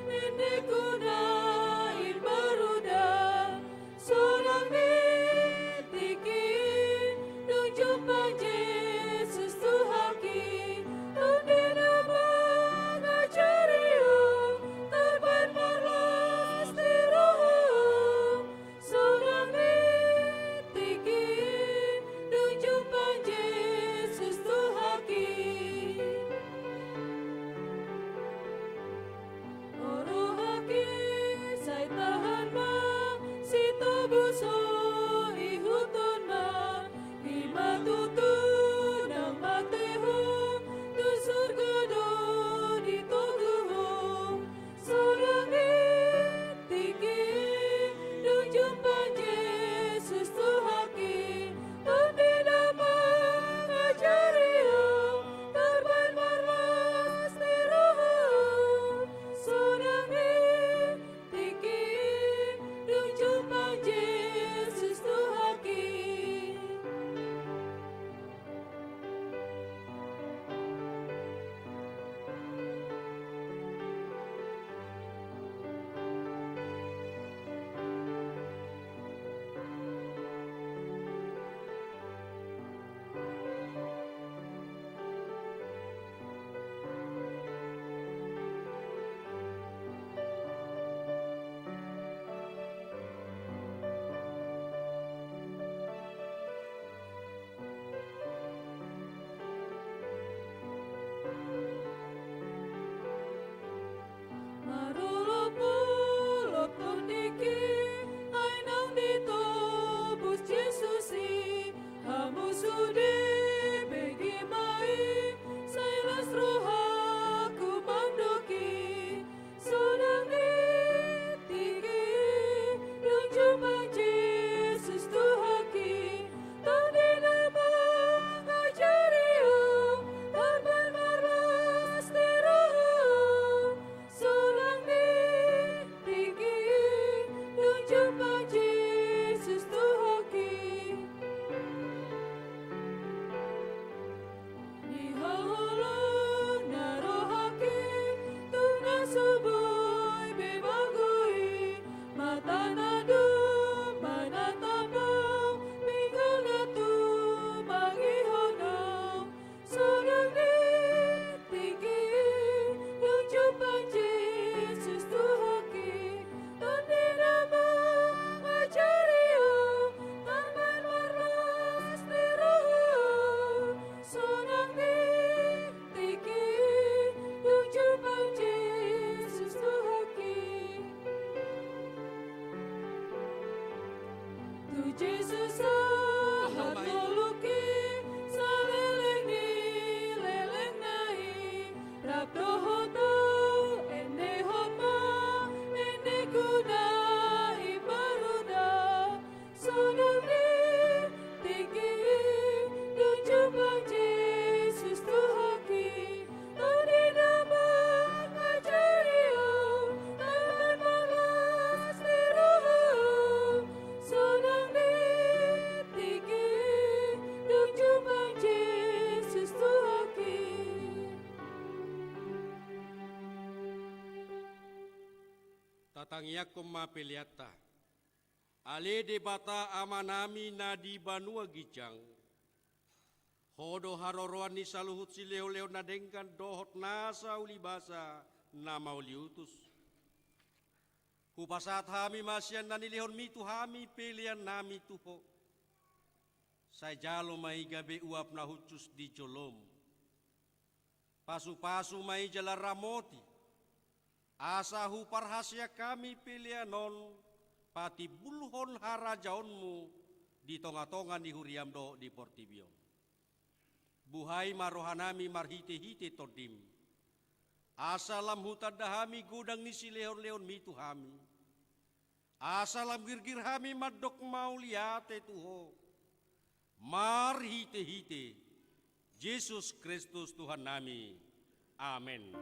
endehon na imbaru da. Sonang di tingki i, dung jumpa Jesus Tuhanki, tondimu mangajari au, tarban marlas ni roha. Sonang di Tangiangkon ma peleanta. Ale Debata Amanami na di banua ginjang, Ho do haroroan ni saluhut silehonlehon na denggan dohot nasa ulibasa na mauliutus. Hupasahat hami ma sian na nilehonmi tu hami peleannami tu Ho. Sai jalo ma i gabe uap na hushus di jolom. Pasupasu ma i jala ramoti, asa huparhaseang hami pelean on patimbulhon harajaonmu di tongatonga ni huriam dohot di portibi on. Buhai ma rohanami marhitehite Tondim, asa lam hutanda hami godang ni silehonlehonmi tu hami, asa lam girgir hami mandok mauliate tu Ho, marhitehite Jesus Kristus Tuhannami. Amen.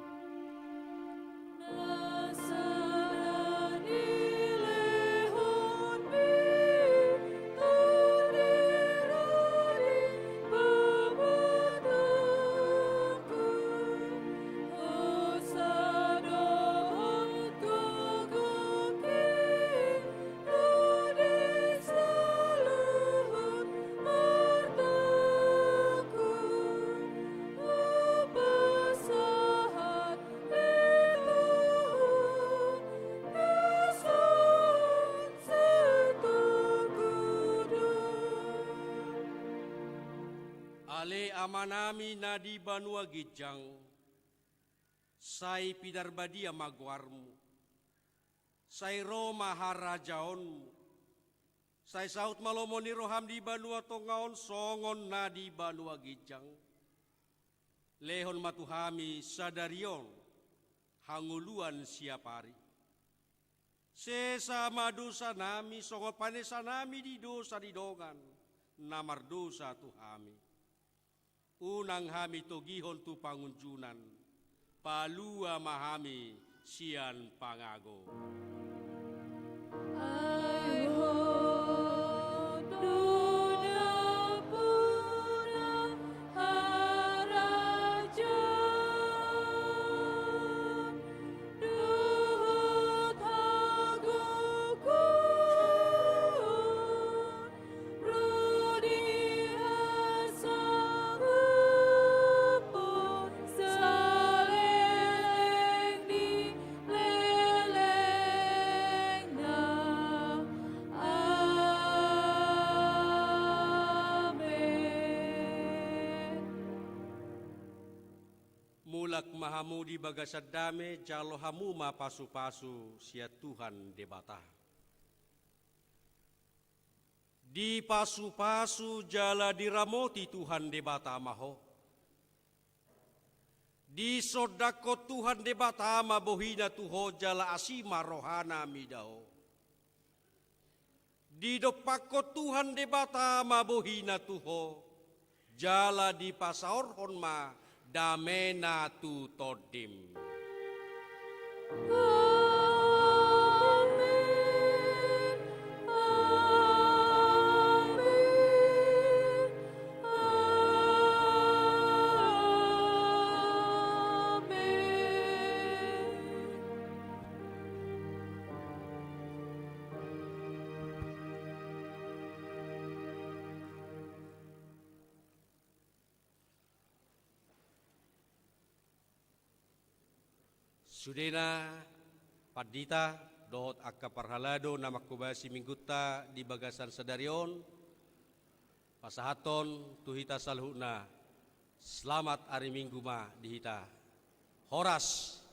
Ale Amanami na di banua ginjang, sai pinarbadia ma goarmu. Sai ro ma harajaonmu. Sai saut ma lomo ni roham di banua tonga on songon na di banua ginjang. Lehon ma tu hami sadari on hangoluan siapari. Sesa ma dosanami songon panesanami di dosa ni dongan na mardosa tu hami. Unang hami togihon tu pangunjunan, palua ma hami sian pangago. Ai Ho do nampuna harajaon dohot hagogoon, ro di hasangapon saleleng ni lelengna. Amen. Mulak ma hamu di bagasan dame, jalo hamu ma pasupasu sian Tuhan Debata. Dipasupasu jala diramoti Tuhan Debata ma ho. Disondangkon Tuhan Debata ma bohina tu ho jala asi ma rohana mida ho. Didompakkon Tuhan Debata ma bohina tu ho, jala dipasaorhon ma damena tu tondim. Amen. Amen. Amen. Sudena pandita dohot angka parhalado na manghobasi minggunta di bagasan sadari on, pasahathon tu hita saluhutna, selamat ari Minggu ma di hita. Horas.